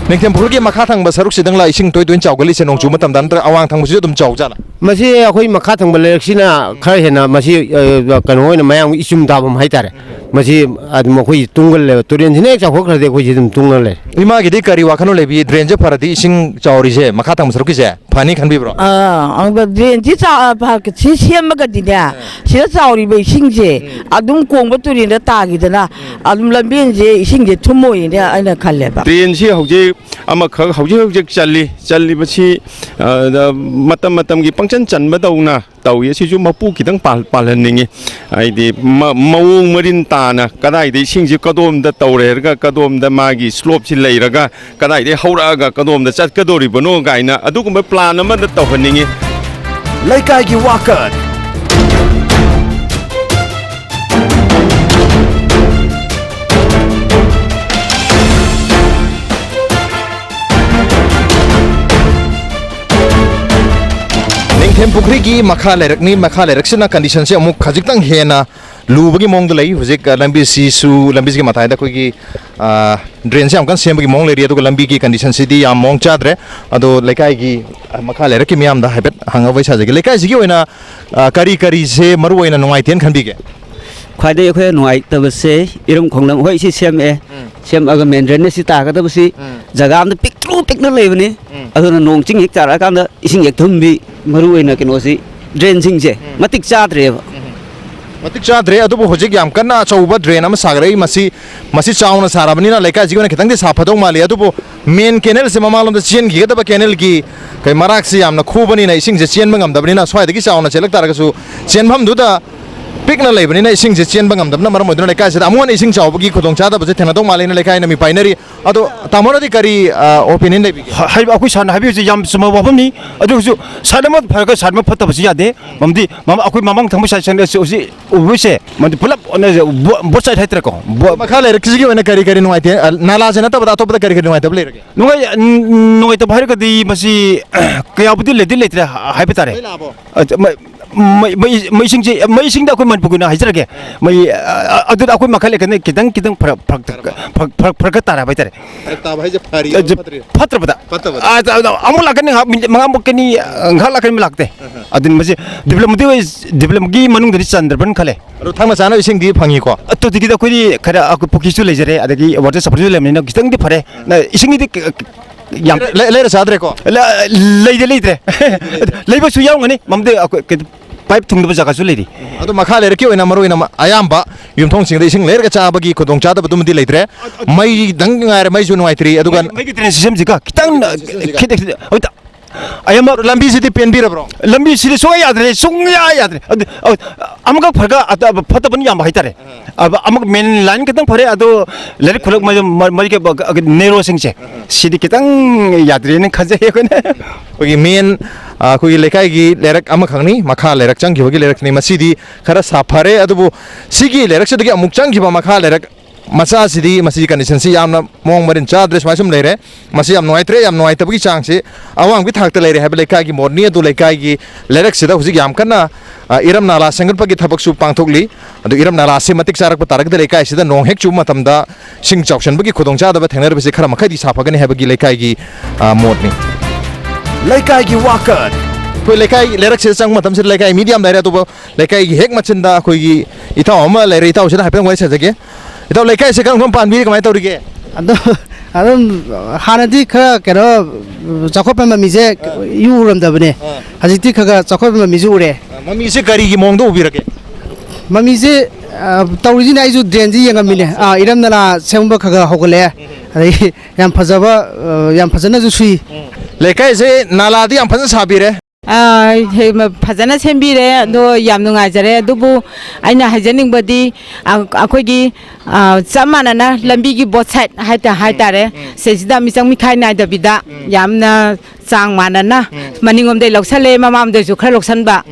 ꯅꯤꯡꯊꯦꯝ ꯄꯨꯈ꯭ꯔꯤꯒꯤ ꯃꯈꯥ ꯊꯪꯕ ꯁꯔꯨꯛꯁꯤꯗꯪꯂ ꯏꯁꯤꯡ ꯇꯣꯏ ꯇꯣꯏꯅ ꯆꯥꯎꯒꯜꯂꯤꯁꯦ ꯅꯣꯡ ꯆꯨꯕ ꯃꯇꯝꯗ, ꯅꯠꯇ꯭ꯔꯒ ꯑꯋꯥꯡ ꯊꯪꯕꯁꯤꯁꯨ ꯑꯗꯨꯝ ꯆꯥꯎꯖꯥꯠꯂ? ꯃꯁꯤ ꯑꯩꯈꯣꯏ ꯃꯈꯥ ꯊꯪꯕ ꯂꯩꯔꯛꯁꯤꯅ ꯈꯔ ꯍꯦꯟꯅ ꯃꯁꯤ, ꯑ, ꯀꯩꯅꯣ ꯑꯣꯏꯅ ꯃꯌꯥꯝꯒꯤ ꯏꯆꯨꯝ ꯇꯥꯐꯝ ꯍꯥꯏꯇꯥꯔꯦ꯫ ꯃꯁꯤ ꯑꯗꯨꯝ ꯑꯩꯈꯣꯏ ꯇꯨꯡꯒꯜꯂꯦꯕ, ꯇꯨꯔꯦꯟꯁꯤꯅ ꯍꯦꯛ ꯆꯥꯎꯈꯠꯈ꯭ꯔꯗꯤ ꯑꯩꯈꯣꯏꯁꯤ ꯑꯗꯨꯝ ꯇꯨꯡꯒꯜꯂꯦ꯫ ꯏꯃꯥꯒꯤꯗꯤ ꯀꯔꯤ ꯋꯥꯈꯜꯅꯣ ꯂꯩꯕꯤ? ꯗ꯭ꯔꯦꯟꯁꯦ ꯐꯔꯗꯤ ꯏꯁꯤꯡ ꯆꯥꯎꯔꯤꯁꯦ ꯃꯈꯥ ꯊꯪꯕ ꯁꯔꯨꯛꯀꯤꯁꯦ ꯐꯅꯤ ꯈꯟꯕꯤꯕ꯭ꯔꯣ? ꯑꯥ, ꯑꯗꯨꯒ ꯗ꯭ꯔꯦꯟꯁꯤ ꯆꯥ-, ꯐ-, ꯁꯤ ꯁꯦꯝꯃꯒꯗꯤꯅꯦ, ꯁꯤꯗ ꯆꯥꯎꯔꯤꯕ ꯏꯁꯤꯡꯁꯦ ꯑꯗꯨꯝ ꯀꯣꯡꯕ ꯇꯨꯔꯦꯟꯗ ꯇꯥꯈꯤꯗꯅ ꯑꯗꯨꯝ ꯂꯝꯕꯦꯟꯁꯦ ꯏꯁꯤꯡꯁꯦ ꯊꯨꯝꯃꯣꯏꯅ ꯑꯩꯅ ꯈꯜꯂꯦꯕ꯫ ꯗ꯭ꯔꯦꯟꯁꯤ ꯍꯧꯖꯤꯛ ꯑꯃꯈꯛ ꯍꯧꯖꯤꯛ ꯍꯧꯖꯤꯛ ꯆꯜꯂꯤ꯫ ꯆꯜꯂꯤꯕꯁꯤ, ꯑ, ꯃꯇꯝ ꯃꯇꯝꯒꯤ ꯄꯪꯆꯟ ꯆꯟꯕꯗꯧꯅ ꯇꯧꯏ꯫ ꯑꯁꯤꯁꯨ ꯃꯄꯨ ꯈꯤꯇꯪ ꯄꯥꯜ-, ꯄꯥꯜꯍꯟꯅꯤꯡꯉꯤ꯫ ꯍꯥꯏꯗꯤ ꯃ-, ꯃꯑꯣꯡ ꯃꯔꯤꯟ ꯇꯥꯅ ꯀꯗꯥꯏꯗ ꯏꯁꯤꯡꯁꯤ ꯀꯗꯣꯝꯗ ꯇꯧꯔꯦ ꯍꯥꯏꯔꯒ ꯀꯗꯣꯝꯗ ꯃꯥꯒꯤ ꯁ꯭ꯂꯣꯞꯁꯤ ꯂꯩꯔꯒ ꯀꯗꯥꯏꯗꯒꯤ ꯍꯧꯔꯛꯑꯒ ꯀꯗꯣꯝꯗ ꯆꯠꯀꯗꯧꯔꯤꯕꯅꯣ ꯀꯥꯏꯅ ꯑꯗꯨꯒꯨꯝꯕ ꯄ꯭ꯂꯥꯟ ꯑꯃꯗ ꯇꯧꯍꯟꯅꯤꯡꯉꯤ꯫ ꯂꯩꯀꯥꯏꯒꯤ ꯋꯥꯀꯠ꯫ ꯅꯤꯡꯊꯦꯝ ꯄꯨꯈ꯭ꯔꯤꯒꯤ ꯃꯈꯥ ꯂꯩꯔꯛꯅꯤ꯫ ꯃꯈꯥ ꯂꯩꯔꯛꯁꯤꯅ ꯀꯟꯗꯤꯁꯟꯁꯦ ꯑꯃꯨꯛ ꯈꯖꯤꯛꯇꯪ ꯍꯦꯟꯅ ꯂꯨꯕꯒꯤ ꯃꯑꯣꯡꯗ ꯂꯩ꯫ ꯍꯧꯖꯤꯛ, ꯑ, ꯂꯝꯕꯤꯁꯤꯁꯨ, ꯂꯝꯕꯤꯁꯤꯒꯤ ꯃꯇꯥꯏꯗ ꯑꯩꯈꯣꯏꯒꯤ, ꯑ, ꯗ꯭ꯔꯦꯟꯁꯦ ꯌꯥꯝ ꯀꯟꯅ ꯁꯦꯝꯕꯒꯤ ꯃꯑꯣꯡ ꯂꯩꯔꯤ, ꯑꯗꯨꯒ ꯂꯝꯕꯤꯒꯤ ꯀꯟꯗꯤꯁꯟꯁꯤꯗꯤ ꯌꯥꯝ ꯃꯑꯣꯡ ꯆꯥꯗ꯭ꯔꯦ꯫ ꯑꯗꯣ ꯂꯩꯀꯥꯏꯒꯤ, ꯑ, ꯃꯈꯥ ꯂꯩꯔꯛꯀꯤ ꯃꯤꯌꯥꯝꯗ ꯍꯥꯏꯐꯦꯠ ꯍꯪꯉꯒ ꯋꯥꯔꯤ ꯁꯥꯖꯒꯦ꯫ ꯂꯩꯀꯥꯏꯁꯤꯒꯤ ꯑꯣꯏꯅ, ꯑ, ꯀꯔꯤ ꯀꯔꯤꯁꯦ ꯃꯔꯨ ꯑꯣꯏꯅ ꯅꯨꯡꯉꯥꯏꯇꯦꯅ ꯈꯟꯕꯤꯒꯦ? ꯈ꯭ꯋꯥꯏꯗꯒꯤ ꯑꯩꯈꯣꯏꯅ ꯅꯨꯡꯉꯥꯏꯇꯕꯁꯦ ꯏꯔꯝ ꯈꯣꯡꯂꯝ, ꯍꯣꯏ, ꯁꯤ ꯁꯦꯝꯃꯛꯑꯦ꯫ ꯁꯦꯝꯃꯛꯑꯒ ꯃꯦꯟ ꯗ꯭ꯔꯦꯟꯅꯦꯖ ꯁꯤ ꯇꯥꯒꯗꯕꯁꯤ ꯖꯒꯥ ꯑꯝꯗ ꯄꯤꯛꯇ꯭ꯔꯨ ꯄꯤꯛꯅ ꯂꯩꯕꯅꯤ꯫ ꯑꯗꯨꯅ ꯅꯣꯡ ꯆꯤꯡ ꯍꯦꯛ ꯇꯥꯔꯛꯑꯀꯥꯟꯗ ꯏꯁꯤꯡ ꯍꯦꯛ ꯊꯨꯝꯕꯤ, ꯃꯔꯨ ꯑꯣꯏꯅ ꯀꯩꯅꯣꯁꯤ, ꯗ꯭ꯔꯦꯟꯁꯤꯡꯁꯦ ꯃꯇꯤꯛ ꯆꯥꯗ꯭ꯔꯦꯕ꯫ ꯃꯇꯤꯛ ꯆꯥꯗ꯭ꯔꯦ꯫ ꯑꯗꯨꯕꯨ ꯍꯧꯖꯤꯛ ꯌꯥꯝ ꯀꯟꯅ ꯑꯆꯧꯕ ꯗ꯭ꯔꯦꯟ ꯑꯃ ꯁꯥꯒꯠꯂꯛꯏ꯫ ꯃꯁꯤ, ꯃꯁꯤ ꯆꯥꯎꯅ ꯁꯥꯔꯕꯅꯤꯅ ꯂꯩꯀꯥꯏꯁꯤꯒꯤ ꯑꯣꯏꯅ ꯈꯤꯇꯪꯗꯤ ꯁꯥꯐꯗꯧ ꯃꯥꯜꯂꯤ꯫ ꯑꯗꯨꯕꯨ ꯃꯦꯟ ꯀꯦꯅꯦꯜꯁꯦ, ꯃꯃꯥꯡꯂꯣꯝꯗ ꯆꯦꯟꯈꯤꯒꯗꯕ ꯀꯦꯅꯦꯜꯒꯤ ꯀꯩ ꯃꯔꯥꯛꯁꯤ ꯌꯥꯝꯅ ꯈꯨꯕꯅꯤꯅ ꯏꯁꯤꯡꯁꯦ ꯆꯦꯟꯕ ꯉꯝꯗꯕꯅꯤꯅ, ꯁ꯭ꯋꯥꯏꯗꯒꯤ ꯆꯥꯎꯅ ꯆꯦꯜꯂꯛ ꯇꯥꯔꯒꯁꯨ ꯆꯦꯟꯐꯝꯗꯨꯗ ꯄꯤꯛꯅ ꯂꯩꯕꯅꯤꯅ ꯏꯁꯤꯡꯁꯦ ꯆꯦꯟꯕ ꯉꯝꯗꯕꯅ ꯃꯔꯝ ꯑꯣꯏꯗꯨꯅ ꯂꯩꯀꯥꯏꯁꯤꯗ ꯑꯃꯨꯛ ꯍꯟꯅ ꯏꯁꯤꯡ ꯆꯥꯎꯕꯒꯤ ꯈꯨꯗꯣꯡꯆꯥꯗꯕꯁꯦ ꯊꯦꯡꯅꯗꯧ ꯃꯥꯜꯂꯦꯅ ꯂꯩꯀꯥꯏꯅ ꯃꯤ ꯄꯥꯏꯅꯔꯤ꯫ ꯑꯗꯣ ꯇꯥꯃꯣꯅꯗꯤ ꯀꯔꯤ, ꯑ, opinion ꯂꯩꯕꯤꯒꯦ? ꯍ-, ꯍꯥꯏꯕ ꯑꯩꯈꯣꯏ ꯁꯥꯔꯅ ꯍꯥꯏꯕꯤꯕꯁꯦ ꯌꯥꯝ ꯆꯨꯝꯕ ꯋꯥꯐꯝꯅꯤ꯫ ꯑꯗꯨ ꯑꯣꯏꯔꯁꯨ ꯁꯥꯔ ꯑꯃ ꯐꯔꯒ ꯁꯥꯔ ꯑꯃ ꯐꯠꯇꯕꯁꯨ ꯌꯥꯗꯦ꯫ ꯃꯔꯝꯗꯤ ꯃꯃꯥ-, ꯑꯩꯈꯣꯏ ꯃꯃꯥꯡ ꯊꯪꯕ ꯁꯥꯏꯠ ꯁꯪꯗ ꯍꯧꯖꯤꯛ ꯎꯕꯁꯦ, ꯃꯗꯨ ꯄꯨꯂꯞ ꯑꯣꯟꯅ-, ꯕꯣ-, both side ꯍꯥꯏꯇꯥꯔꯦꯀꯣ꯫ ꯕꯣ-, ꯃꯈꯥ ꯂꯩꯔꯛꯁꯤꯒꯤ ꯑꯣꯏꯅ ꯀꯔꯤ ꯀꯔꯤ ꯅꯨꯡꯉꯥꯏꯇꯦ? ꯑ, ꯅꯥꯂꯥꯁꯦ ꯅꯠꯇꯕꯗ ꯑꯇꯣꯞꯄꯗ ꯀꯔꯤ ꯀꯔꯤ ꯅꯨꯡꯉꯥꯏꯇꯕ ꯂꯩꯔꯒꯦ? ꯅꯨꯡꯉꯥꯏ-, ꯅꯨꯡꯉꯥꯏꯇꯕ ꯍꯥꯏꯔꯒꯗꯤ ꯃꯁꯤ ꯀꯌꯥꯕꯨꯗꯤ ꯂꯩꯗꯤ ꯂꯩꯇ꯭ꯔꯦ ꯍꯥꯏꯕ ꯇꯥꯔꯦ꯫ ꯃꯩ ꯂꯥꯛꯑꯕꯣ? ꯑ, ꯃꯩ, ꯃꯩ, ꯃꯩ ꯏꯁꯤꯡꯁꯦ, ꯃꯩ ꯏꯁꯤꯡꯗ ꯑꯩꯈꯣꯏ ꯃꯅꯤꯄꯨꯔꯒꯤ ꯑꯣꯏꯅ ꯍꯥꯏꯖꯔꯒꯦ꯫ ꯃꯩ, ꯑ, ꯑ, ꯑꯗꯨꯗ ꯑꯩꯈꯣꯏ ꯃꯈꯜ ꯂꯩꯀꯥꯟꯗ ꯈꯤꯇꯪ, ꯈꯤꯇꯪ ꯐꯔꯛ, ꯐꯔꯛ, ꯐꯔꯛ, ꯐꯔꯛ, ꯐꯔꯛ ꯈꯔ ꯇꯥꯔꯦ ꯍꯥꯏꯕ ꯍꯥꯏꯇꯥꯔꯦ꯫ ꯐꯔꯛ ꯇꯥꯕ ꯍꯥꯏꯁꯦ ꯐꯔꯤ ꯑ, ꯐꯠꯇ꯭ꯔꯤ? ꯐꯠꯇꯕꯗ꯫ ꯐꯠꯇꯕꯗ꯫ ꯑ, ꯑ, ꯑ, ꯑꯃꯨꯛ ꯂꯥꯛꯀꯅꯤ, ꯉꯥꯏꯍꯥꯛ ꯃꯤꯅꯤꯠ ꯃꯉꯥꯃꯨꯛꯀꯅꯤ, ꯑ, ꯉꯥꯏꯍꯥꯛ ꯂꯥꯛꯀꯅꯤ, ꯂꯥꯛꯇꯦ꯫ ꯑꯗꯨꯅ ꯃꯁꯤ development ꯗꯤ ꯑꯣꯏ-, development ꯒꯤ ꯃꯅꯨꯡꯗꯗꯤ ꯆꯟꯗ꯭ꯔꯕꯅ ꯈꯜꯂꯦ꯫ ꯑꯗꯣ ꯊꯛꯅ ꯆꯥꯅꯕ ꯏꯁꯤꯡꯗꯤ ꯐꯪꯉꯤꯀꯣ? ꯑ, ꯇꯣꯇꯤꯒꯤꯗꯤ ꯑꯩꯈꯣꯏꯗꯤ ꯈꯔ, ꯑꯩꯈꯣꯏ ꯄꯨꯈ꯭ꯔꯤꯁꯨ ꯂꯩꯖꯔꯦ, ꯑꯗꯒꯤ water supply ꯁꯨ ꯂꯩꯕꯅꯤꯅ ꯈꯤꯇꯪꯗꯤ ꯐꯔꯦ꯫ ꯅ-, ꯏꯁꯤꯡꯒꯤꯗꯤ ꯀ-, ꯀ-, ꯌꯥꯝ ꯂꯩ-, ꯂꯩꯔ ꯆꯥꯗ꯭ꯔꯦꯀꯣ? ꯂ-, ꯂꯩꯗꯤ ꯂꯩꯇ꯭ꯔꯦ꯫ ꯂꯩꯕꯁꯨ ꯌꯥꯎꯔꯝꯒꯅꯤ, ꯃꯔꯝꯗꯤ ꯑꯩꯈꯣꯏ ꯀꯩꯅꯣ, pipe ꯊꯨꯡꯗꯕ ꯖꯒꯥꯁꯨ ꯂꯩꯔꯤ꯫ ꯑꯗꯣ ꯃꯈꯥ ꯂꯩꯔꯛꯀꯤ ꯑꯣꯏꯅ ꯃꯔꯨ ꯑꯣꯏꯅ ꯃ-, ꯑꯌꯥꯝꯕ ꯌꯨꯝꯊꯣꯡꯁꯤꯡꯗ ꯏꯁꯤꯡ ꯂꯩꯔꯒ ꯆꯥꯕꯒꯤ ꯈꯨꯗꯣꯡꯆꯥꯗꯕꯗꯨꯃꯗꯤ ꯂꯩꯇ꯭ꯔꯦ꯫ ꯃꯩꯗꯪ ꯉꯥꯏꯔꯦ, ꯃꯩꯁꯨ ꯅꯨꯡꯉꯥꯏꯇ꯭ꯔꯤ꯫ ꯑꯗꯨꯒ ꯃꯩ-, ꯃꯩꯒꯤ drain system ꯁꯤꯒ ꯈꯤꯇꯪ, ꯈꯤꯇꯪ, ꯍꯧꯖꯤꯛ ꯑꯌꯥꯝꯕ ꯂꯝꯕꯤꯁꯤꯗꯤ ꯄꯦꯟꯕꯤꯔꯕ꯭ꯔꯣ? ꯂꯝꯕꯤꯁꯤꯗꯤ ꯁꯨꯡꯌꯥ ꯌꯥꯗ꯭ꯔꯦ, ꯁꯨꯡꯌꯥ ꯌꯥꯗ꯭ꯔꯦ꯫ ꯑꯗꯨ, ꯑ, ꯑꯃꯈꯛ ꯐꯔꯒ ꯑꯇ-, ꯐꯠꯇꯕꯅ ꯌꯥꯝꯕ ꯍꯥꯏꯇꯥꯔꯦ꯫ ꯑ, ꯑꯃꯨꯛ main line ꯈꯤꯇꯪ ꯐꯔꯦ, ꯑꯗꯣ ꯂꯩꯔꯛ ꯈꯨꯂꯛ ꯃ-, ꯃ-, ꯃꯔꯤꯒ ꯕ-, ꯒ-, narrow ꯁꯤꯡꯁꯦ, ꯁꯤꯗꯤ ꯈꯤꯇꯪ ꯌꯥꯗ꯭ꯔꯦꯅ ꯈꯟꯖꯩ ꯑꯩꯈꯣꯏꯅ꯫ ꯑꯩꯈꯣꯏꯒꯤ main, ꯑ, ꯑꯩꯈꯣꯏꯒꯤ ꯂꯩꯀꯥꯏꯒꯤ ꯂꯩꯔꯛ ꯑꯃꯈꯛꯅꯤ, ꯃꯈꯥ ꯂꯩꯔꯛ ꯆꯪꯈꯤꯕꯒꯤ ꯂꯩꯔꯛꯅꯤ꯫ ꯃꯁꯤꯗꯤ ꯈꯔ ꯁꯥꯐꯔꯦ, ꯑꯗꯨꯕꯨ ꯁꯤꯒꯤ ꯂꯩꯔꯛꯁꯤꯗꯒꯤ ꯑꯃꯨꯛ ꯆꯪꯈꯤꯕ ꯃꯈꯥ ꯂꯩꯔꯛ ꯃꯆꯥꯁꯤꯗꯤ, ꯃꯁꯤꯒꯤ condition ꯁꯤ ꯌꯥꯝꯅ ꯃꯑꯣꯡ ꯃꯔꯤꯟ ꯆꯥꯗ꯭ꯔꯦ, ꯁꯨꯃꯥꯏꯅ ꯁꯨꯝ ꯂꯩꯔꯦ꯫ ꯃꯁꯤ ꯌꯥꯝ ꯅꯨꯡꯉꯥꯏꯇ꯭ꯔꯦ, ꯌꯥꯝ ꯅꯨꯡꯉꯥꯏꯇꯕꯒꯤ ꯆꯥꯡꯁꯤ ꯑꯋꯥꯡꯕꯒꯤ ꯊꯥꯛꯇ ꯂꯩꯔꯦ ꯍꯥꯏꯕ ꯂꯩꯀꯥꯏꯒꯤ ꯃꯣꯠꯅꯤ꯫ ꯑꯗꯨ ꯂꯩꯀꯥꯏꯒꯤ ꯂꯩꯔꯛꯁꯤꯗ ꯍꯧꯖꯤꯛ ꯌꯥꯝ ꯀꯟꯅ, ꯑ, ꯏꯔꯝ ꯅꯥꯂꯥ ꯁꯦꯝꯒꯠꯄꯒꯤ ꯊꯕꯛꯁꯨ ꯄꯥꯡꯊꯣꯛꯂꯤ꯫ ꯑꯗꯨ ꯏꯔꯝ ꯅꯥꯂꯥꯁꯤ ꯃꯇꯤꯛ ꯆꯥꯔꯛꯄ ꯇꯥꯔꯒꯗꯤ ꯂꯩꯀꯥꯏꯁꯤꯗ ꯅꯣꯡ ꯍꯦꯛ ꯆꯨꯕ ꯃꯇꯝꯗ ꯏꯁꯤꯡ ꯆꯥꯎꯁꯤꯟꯕꯒꯤ ꯈꯨꯗꯣꯡꯆꯥꯗꯕ ꯊꯦꯡꯅꯔꯤꯕꯁꯤ ꯈꯔ ꯃꯈꯩꯗꯤ ꯁꯥꯐꯒꯅꯤ ꯍꯥꯏꯕꯒꯤ ꯂꯩꯀꯥꯏꯒꯤ, ꯑ, ꯃꯣꯠꯅꯤ꯫ ꯂꯩꯀꯥꯏꯒꯤ ꯋꯥꯀꯠ꯫ ꯑꯩꯈꯣꯏ ꯂꯩꯀꯥꯏ ꯂꯩꯔꯛꯁꯤꯗ ꯆꯪꯕ ꯃꯇꯝꯁꯤꯗ ꯂꯩꯀꯥꯏ ꯃꯤꯗꯤ ꯌꯥꯝ ꯂꯩꯔꯦ, ꯑꯗꯨꯕꯨ ꯂꯩꯀꯥꯏꯒꯤ ꯍꯦꯛ ꯃꯆꯤꯟꯗ ꯑꯩꯈꯣꯏꯒꯤ ꯏꯇꯥꯎ ꯑꯃ ꯂꯩꯔꯦ, ꯏꯇꯥꯎꯁꯤꯗ ꯍꯥꯏꯐꯦꯠ ꯋꯥꯔꯤ ꯁꯥꯖꯒꯦ꯫ ꯏꯇꯥꯎ, ꯂꯩꯀꯥꯏꯁꯦ ꯀꯔꯝ ꯀꯔꯝ ꯄꯥꯟꯕꯤꯔꯤ, ꯀꯃꯥꯏꯅ ꯇꯧꯔꯤꯒꯦ? ꯑꯗꯣ ꯑꯗꯨꯝ ꯍꯥꯟꯅꯗꯤ ꯈꯔ ꯀꯩꯅꯣ, ꯆꯥꯎꯈꯠꯄ ꯃꯃꯤꯁꯦ ꯑꯥ꯫ ꯏꯎ ꯎꯔꯝꯗꯕꯅꯦ꯫ ꯑꯥ꯫ ꯍꯧꯖꯤꯛꯇꯤ ꯈꯔ ꯈꯔ ꯆꯥꯎꯈꯠꯄ ꯃꯃꯤꯁꯨ ꯎꯔꯦ꯫ ꯑꯥ, ꯃꯃꯤꯁꯦ ꯀꯔꯤꯒꯤ ꯃꯑꯣꯡꯗ ꯎꯕꯤꯔꯒꯦ? ꯃꯃꯤꯁꯦ, ꯑ, ꯇꯧꯔꯤꯁꯤꯅ ꯑꯩꯁꯨ drain ꯁꯤ ꯌꯦꯡꯉꯝꯃꯤꯅꯦ꯫ ꯑꯥ, ꯏꯔꯝ ꯅꯂꯥ ꯁꯦꯝꯕ ꯈꯔ ꯈꯔ ꯍꯧꯒꯠꯂꯛꯑꯦ꯫ ꯎꯝ꯫ ꯑꯗꯒꯤ ꯌꯥꯝ ꯐꯖꯕ, ꯑ, ꯌꯥꯝ ꯐꯖꯅꯁꯨ ꯁꯨꯏ꯫ ꯎꯝ꯫ ꯂꯩꯀꯥꯏꯁꯦ ꯅꯥꯂꯥꯗꯤ ꯌꯥꯝ ꯐꯖꯅ ꯁꯥꯕꯤꯔꯦ꯫ ꯑꯥ, ꯍꯦ-, ꯃ-, ꯐꯖꯅ ꯁꯦꯝꯕꯤꯔꯦ, ꯑꯗꯣ ꯌꯥꯝ ꯅꯨꯡꯉꯥꯏꯖꯔꯦ꯫ ꯑꯗꯨꯕꯨ ꯑꯩꯅ ꯍꯥꯏꯖꯅꯤꯡꯕꯗꯤ, ꯑ-, ꯑꯩꯈꯣꯏꯒꯤ, ꯑ, ꯆꯞ ꯃꯥꯟꯅꯅ ꯂꯝꯕꯤꯒꯤ both side ꯍꯥꯏꯇꯥ-, ꯍꯥꯏꯇꯥꯔꯦ, ꯁꯤꯁꯤꯗ ꯃꯤꯆꯪ ꯃꯤꯈꯥꯏ ꯅꯥꯏꯗꯕꯤꯗ ꯌꯥꯝꯅ ꯆꯥꯡ ꯃꯥꯟꯅꯅ ꯃꯅꯤꯡꯂꯣꯝꯗꯩ ꯂꯧꯁꯜꯂꯦ, ꯃꯃꯥꯡꯂꯣꯝꯗꯩꯁꯨ ꯈꯔ ꯂꯧꯁꯟꯕ,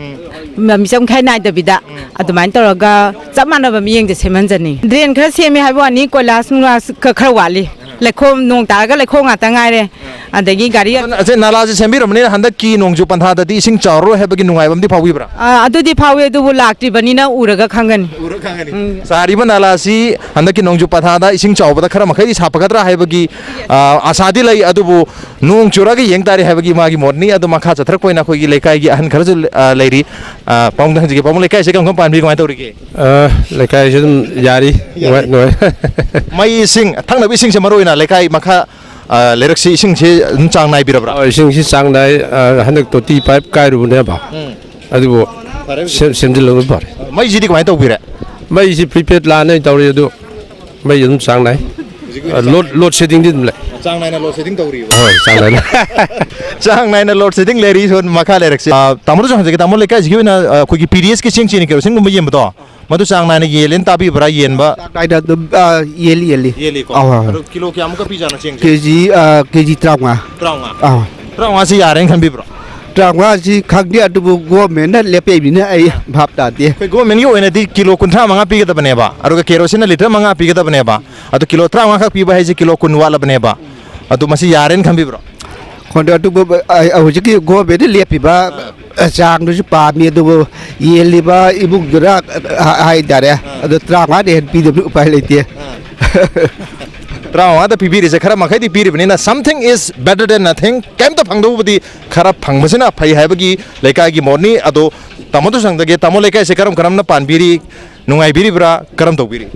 ꯃ-, ꯃꯤꯆꯪ ꯃꯤꯈꯥꯏ ꯅꯥꯏꯗꯕꯤꯗ ꯑꯗꯨꯃꯥꯏꯅ ꯇꯧꯔꯒ ꯆꯞ ꯃꯥꯟꯅꯕ ꯃꯤꯠꯌꯦꯡꯗ ꯁꯦꯝꯍꯟꯖꯅꯤꯡꯉꯤ꯫ Drain ꯈꯔ ꯁꯦꯝꯃꯦ ꯍꯥꯏꯕ ꯋꯥꯅꯤ, ꯀꯣꯏꯂꯥꯁ ꯅꯨꯡꯂꯥꯁ ꯈ-, ꯈꯔ ꯋꯥꯠꯂꯤ꯫ ꯂꯩꯈꯣꯝ, ꯅꯣꯡ ꯇꯥꯔꯒ ꯂꯩꯈꯣꯝ ꯉꯥꯛꯇ ꯉꯥꯏꯔꯦ꯫ ꯑꯗꯒꯤ ꯒꯥꯔꯤ ꯑꯗꯨꯅ, ꯑꯁꯦ ꯅꯥꯂꯥꯁꯦ ꯁꯦꯝꯕꯤꯔꯕꯅꯤꯅ ꯍꯟꯗꯛꯀꯤ ꯅꯣꯡꯖꯨ ꯄꯟꯊꯥꯗꯗꯤ ꯏꯁꯤꯡ ꯆꯥꯎꯔꯔꯣꯏ ꯍꯥꯏꯕꯒꯤ ꯅꯨꯡꯉꯥꯏꯕ ꯑꯃꯗꯤ ꯐꯥꯎꯕꯤꯕ꯭ꯔꯥ? ꯑꯥ, ꯑꯗꯨꯗꯤ ꯐꯥꯎꯋꯤ, ꯑꯗꯨꯕꯨ ꯂꯥꯛꯇ꯭ꯔꯤꯕꯅꯤꯅ ꯎꯔꯒ ꯈꯪꯒꯅꯤ꯫ ꯎꯔ ꯈꯪꯒꯅꯤ꯫ ꯎꯝ꯫ ꯆꯥꯔꯤꯕ ꯅꯥꯂꯥꯁꯤ ꯍꯟꯗꯛꯀꯤ ꯅꯣꯡꯖꯨ ꯄꯟꯊꯥꯗ ꯏꯁꯤꯡ ꯆꯥꯎꯕꯗ ꯈꯔ ꯃꯈꯩꯗꯤ ꯁꯥꯐꯒꯗ꯭ꯔꯥ ꯍꯥꯏꯕꯒꯤ, ꯑꯥ, ꯑꯥꯁꯥꯗꯤ ꯂꯩ, ꯑꯗꯨꯕꯨ ꯅꯣꯡ ꯆꯨꯔꯒ ꯌꯦꯡ ꯇꯥꯔꯦ ꯍꯥꯏꯕꯒꯤ ꯃꯥꯒꯤ ꯃꯣꯠꯅꯤ꯫ ꯑꯗꯨ ꯃꯈꯥ ꯆꯠꯊꯔꯛꯄ ꯑꯣꯏꯅ ꯑꯩꯈꯣꯏꯒꯤ ꯂꯩꯀꯥꯏꯒꯤ ꯑꯍꯟ ꯈꯔꯁꯨ, ꯑꯥ, ꯂꯩꯔꯤ꯫ ꯑꯥ, ꯄꯥꯕꯨꯡꯗ ꯍꯪꯖꯒꯦ꯫ ꯄꯥꯕꯨꯡ, ꯂꯩꯀꯥꯏꯁꯦ ꯀꯔꯝ ꯀꯔꯝ ꯄꯥꯟꯕꯤ, ꯀꯃꯥꯏꯅ ꯇꯧꯔꯤꯒꯦ? ꯑ, ꯂꯩꯀꯥꯏꯁꯨ ꯑꯗꯨꯝ ꯌꯥꯔꯤ꯫ ꯌꯥꯔꯤ꯫ ꯅꯨꯡꯉꯥꯏ, ꯅꯨꯡꯉꯥꯏ꯫ ꯃꯩ ꯏꯁꯤꯡ, ꯊꯛꯅꯕ ꯏꯁꯤꯡꯁꯦ ꯃꯔꯨ ꯑꯣꯏꯅ ꯂꯩꯀꯥꯏ ꯃꯈꯥ, ꯑ, ꯂꯩꯔꯛꯁꯤ ꯏꯁꯤꯡꯁꯦ ꯑꯗꯨꯝ ꯆꯥꯡ ꯅꯥꯏꯕꯤꯔꯕ꯭ꯔꯥ? ꯑ, ꯏꯁꯤꯡꯁꯤ ꯆꯥꯡ ꯅꯥꯏ꯫ ꯑ, ꯍꯟꯗꯛ twenty five ꯀꯥꯏꯔꯨꯕꯅꯦꯕ꯫ ꯎꯝ꯫ ꯑꯗꯨꯕꯨ ꯐꯔꯦ ꯍꯧꯖꯤꯛ꯫ ꯁꯦꯝ-, ꯁꯦꯝꯖꯤꯜꯂꯒ ꯐꯔꯦ꯫ ꯃꯩꯁꯤꯗꯤ ꯀꯃꯥꯏꯅ ꯇꯧꯕꯤꯔꯦ? ꯃꯩꯁꯤ prepaid line ꯑꯣꯏꯅ ꯇꯧꯔꯤ ꯑꯗꯨ꯫ ꯃꯩ ꯑꯗꯨꯝ ꯆꯥꯡ ꯅꯥꯏ꯫ ꯍꯧꯖꯤꯛ ꯑ, load, load sheddingꯗꯤ ꯑꯗꯨꯝ ꯂꯩ꯫ ꯆꯥꯡ ꯅꯥꯏꯅ load shedding ꯇꯧꯔꯤꯕ? ꯍꯣꯏ, ꯆꯥꯡ ꯅꯥꯏꯅ꯫ ꯆꯥꯡ ꯅꯥꯏꯅ load shedding ꯂꯩꯔꯤ꯫ ꯁꯣꯝ ꯃꯈꯥ ꯂꯩꯔꯛꯁꯦ꯫ ꯑ, ꯇꯥꯃꯣꯗꯁꯨ ꯍꯪꯖꯒꯦ꯫ ꯇꯥꯃꯣ, ꯂꯩꯀꯥꯏꯁꯤꯒꯤ ꯑꯣꯏꯅ, ꯑ, ꯑꯩꯈꯣꯏꯒꯤ P D Sꯀꯤ ꯆꯦꯡ ꯆꯦꯟ ꯀꯦꯔꯣꯁꯤꯟꯒꯨꯝꯕ ꯌꯦꯟꯕꯗꯣ, ꯃꯗꯨ ꯆꯥꯡ ꯅꯥꯏꯅ ꯌꯦꯜꯂꯦꯅ ꯇꯥꯕꯤꯕ꯭ꯔꯥ, ꯌꯦꯟꯕ? ꯆꯥꯡ ꯅꯥꯏꯅ ꯑꯗꯨꯝ, ꯑ, ꯌꯦꯜꯂꯤ, ꯌꯦꯜꯂꯤ꯫ ꯌꯦꯜꯂꯤꯀꯣ? ꯑꯧ, ꯑꯧ꯫ ꯑꯗꯨ ꯀꯤꯂꯣ ꯀꯌꯥꯃꯨꯛꯀ ꯄꯤꯖꯥꯠꯅꯣ ꯆꯦꯡꯁꯦ? ꯀꯦ ꯖꯤ, ꯑ, ꯀꯦ ꯖꯤ ꯇꯔꯥꯃꯉꯥ꯫ ꯇꯔꯥꯃꯉꯥ? ꯑꯧ꯫ ꯇꯔꯥꯃꯉꯥꯁꯤ ꯌꯥꯔꯦꯅ ꯈꯟꯕꯤꯕ꯭ꯔꯣ? ꯇꯔꯥꯃꯉꯥꯁꯤ ꯈꯪꯗꯦ, ꯑꯗꯨꯕꯨ governmentꯅ ꯂꯦꯞꯄꯛꯏꯕꯅꯤꯅ ꯑꯩ ꯚꯥꯞ ꯇꯥꯗꯦ꯫ ꯑꯩꯈꯣꯏ governmentꯀꯤ ꯑꯣꯏꯅꯗꯤ ꯀꯤꯂꯣ ꯀꯨꯟꯊ꯭ꯔꯥ ꯃꯉꯥ ꯄꯤꯒꯗꯕꯅꯦꯕ, ꯑꯗꯨꯒ ꯀꯦꯔꯣꯁꯤꯟꯅ litre ꯃꯉꯥ ꯄꯤꯒꯗꯕꯅꯦꯕ, ꯑꯗꯨ ꯀꯤꯂꯣ ꯇꯔꯥꯃꯉꯥ ꯈꯛ ꯄꯤꯕ ꯍꯥꯏꯁꯦ ꯀꯤꯂꯣ ꯀꯨꯟ ꯋꯥꯠꯂꯕꯅꯦꯕ꯫ ꯑꯗꯨ ꯃꯁꯤ ꯌꯥꯔꯦꯅ ꯈꯟꯕꯤꯕ꯭ꯔꯣ? ꯈꯪꯗꯦ, ꯑꯗꯨꯕꯨ ꯑꯩ ꯍꯧꯖꯤꯛꯀꯤ governmentꯅ ꯂꯦꯞꯄꯤꯕ, ꯑ, ꯆꯥꯡꯗꯨꯁꯨ ꯄꯥꯝꯃꯤ, ꯑꯗꯨꯕꯨ ꯌꯦꯜꯂꯤꯕ ꯏꯃꯨꯡꯗꯨꯅ, ꯑ, ꯍꯥꯏꯇꯥꯔꯦ, ꯑ꯫ ꯑꯗꯨ ꯇꯔꯥꯃꯉꯥꯗꯤ ꯍꯦꯟꯅ ꯄꯤꯗꯕꯅ ꯎꯄꯥꯏ ꯂꯩꯇꯦ꯫ ꯑ꯫ ꯇꯔꯥꯃꯉꯥꯗ ꯄꯤꯕꯤꯔꯤꯁꯦ ꯈꯔ ꯃꯈꯩꯗꯤ ꯄꯤꯔꯤꯕꯅꯤꯅ, something is better than nothing, ꯀꯩꯝꯇ ꯐꯪꯗꯧꯕꯨꯗꯤ ꯈꯔ ꯐꯪꯕꯁꯤꯅ ꯐꯩ ꯍꯥꯏꯕꯒꯤ ꯂꯩꯀꯥꯏꯒꯤ ꯃꯣꯠꯅꯤ꯫ ꯑꯗꯣ ꯇꯥꯃꯣꯗꯁꯨ ꯍꯪꯖꯒꯦ, ꯇꯥꯃꯣ, ꯂꯩꯀꯥꯏꯁꯦ ꯀꯔꯝ ꯀꯔꯝꯅ ꯄꯥꯟꯕꯤꯔꯤ? ꯅꯨꯡꯉꯥꯏꯕꯤꯔꯤꯕ꯭ꯔꯥ? ꯀꯔꯝ ꯇꯧꯕꯤꯔꯤ?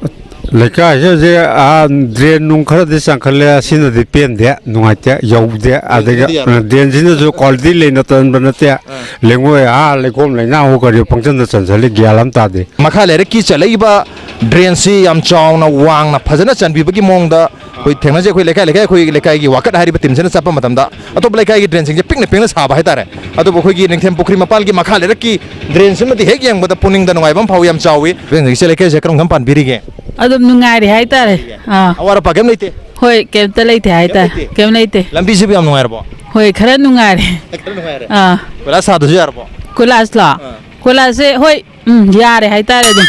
ꯂꯩꯀꯥꯏꯁꯦ ꯍꯧꯖꯤꯛ, ꯑꯥ, drain ꯅꯨꯡ ꯈꯔꯗꯤ ꯆꯪꯈꯠꯂꯦ, ꯑꯁꯤꯅꯗꯤ ꯄꯦꯟꯗꯦ, ꯅꯨꯡꯉꯥꯏꯇꯦ, ꯌꯧꯗꯦ꯫ ꯑꯗꯒꯤ, drainꯁꯤꯗꯤ ꯌꯥꯔꯣꯏ꯫ ꯑ, drainꯁꯤꯅꯁꯨ quality ꯂꯩꯅ ꯆꯟꯕ ꯅꯠꯇꯦ꯫ ꯑꯥ꯫ ꯂꯩꯉꯣꯏ, ꯑꯥ, ꯂꯩꯈꯣꯝ ꯂꯩꯅꯥꯡ ꯀꯔꯤ ꯄꯪꯆꯟꯗ ꯆꯟꯁꯜꯂꯤ, ꯒ꯭ꯌꯥꯟ ꯑꯃ ꯇꯥꯗꯦ꯫ ꯃꯈꯥ ꯂꯩꯔꯛꯀꯤ ꯆꯠꯂꯛꯏꯕ drainꯁꯤ ꯌꯥꯝ ꯆꯥꯎꯅ, ꯋꯥꯡꯅ, ꯐꯖꯅ ꯆꯟꯕꯤꯕꯒꯤ ꯃꯑꯣꯡꯗ ꯑꯩꯈꯣꯏ ꯊꯦꯡꯅꯖꯩ, ꯑꯩꯈꯣꯏ ꯂꯩꯀꯥꯏ ꯂꯩꯀꯥꯏ, ꯑꯩꯈꯣꯏ ꯂꯩꯀꯥꯏꯒꯤ ꯋꯥꯀꯠ ꯍꯥꯏꯔꯤꯕ ꯇꯤꯝꯁꯤꯅ ꯆꯠꯄ ꯃꯇꯝꯗ ꯑꯇꯣꯞꯄ ꯂꯩꯀꯥꯏꯒꯤ ꯗ꯭ꯔꯦꯟꯁꯤꯡꯁꯦ ꯄꯤꯛꯅ ꯄꯤꯛꯅ ꯁꯥꯕ ꯍꯥꯏꯇꯥꯔꯦ꯫ ꯑꯗꯨꯕꯨ ꯑꯩꯈꯣꯏꯒꯤ ꯅꯤꯡꯊꯦꯝ ꯄꯨꯈ꯭ꯔꯤ ꯃꯄꯥꯟꯒꯤ ꯃꯈꯥ ꯂꯩꯔꯛꯀꯤ ꯗ꯭ꯔꯦꯟꯁꯤꯃꯗꯤ ꯍꯦꯛ ꯌꯦꯡꯕꯗ ꯄꯨꯛꯅꯤꯡꯗ ꯅꯨꯡꯉꯥꯏꯕ ꯑꯃ ꯐꯥꯎꯏ, ꯌꯥꯝ ꯆꯥꯎꯏ꯫ ꯏꯆꯦ ꯂꯩꯀꯥꯏꯁꯦ ꯀꯔꯝ ꯀꯔꯝ ꯄꯥꯟꯕꯤꯔꯤꯒꯦ? ꯑꯗꯨꯝ ꯅꯨꯡꯉꯥꯏꯔꯤ ꯍꯥꯏꯇꯥꯔꯦ꯫ ꯑꯥ꯫ ꯑꯋꯥꯠ ꯑꯄꯥ ꯀꯩꯝ ꯂꯩꯇꯦ? ꯍꯣꯏ, ꯀꯩꯝꯇ ꯂꯩꯇꯦ ꯍꯥꯏꯇꯥꯔꯦ꯫ ꯂꯩꯇꯦ? ꯀꯩꯝ ꯂꯩꯇꯦ꯫ ꯂꯝꯕꯤꯁꯤꯕꯨ ꯌꯥꯝ ꯅꯨꯡꯉꯥꯏꯔꯕꯣ? ꯍꯣꯏ, ꯈꯔ ꯅꯨꯡꯉꯥꯏꯔꯦ꯫ ꯈꯔ ꯅꯨꯡꯉꯥꯏꯔꯦ? ꯑꯥ꯫ ꯀꯣꯏꯂꯥꯁ ꯊꯥꯗꯁꯨ ꯌꯥꯔꯕꯣ? ꯀꯣꯏꯂꯥꯁꯂꯣ? ꯑꯥ꯫ ꯀꯣꯏꯂꯥꯁꯁꯦ, ꯍꯣꯏ, ꯎꯝ, ꯌꯥꯔꯦ ꯍꯥꯏꯇꯥꯔꯦ ꯑꯗꯨꯝ꯫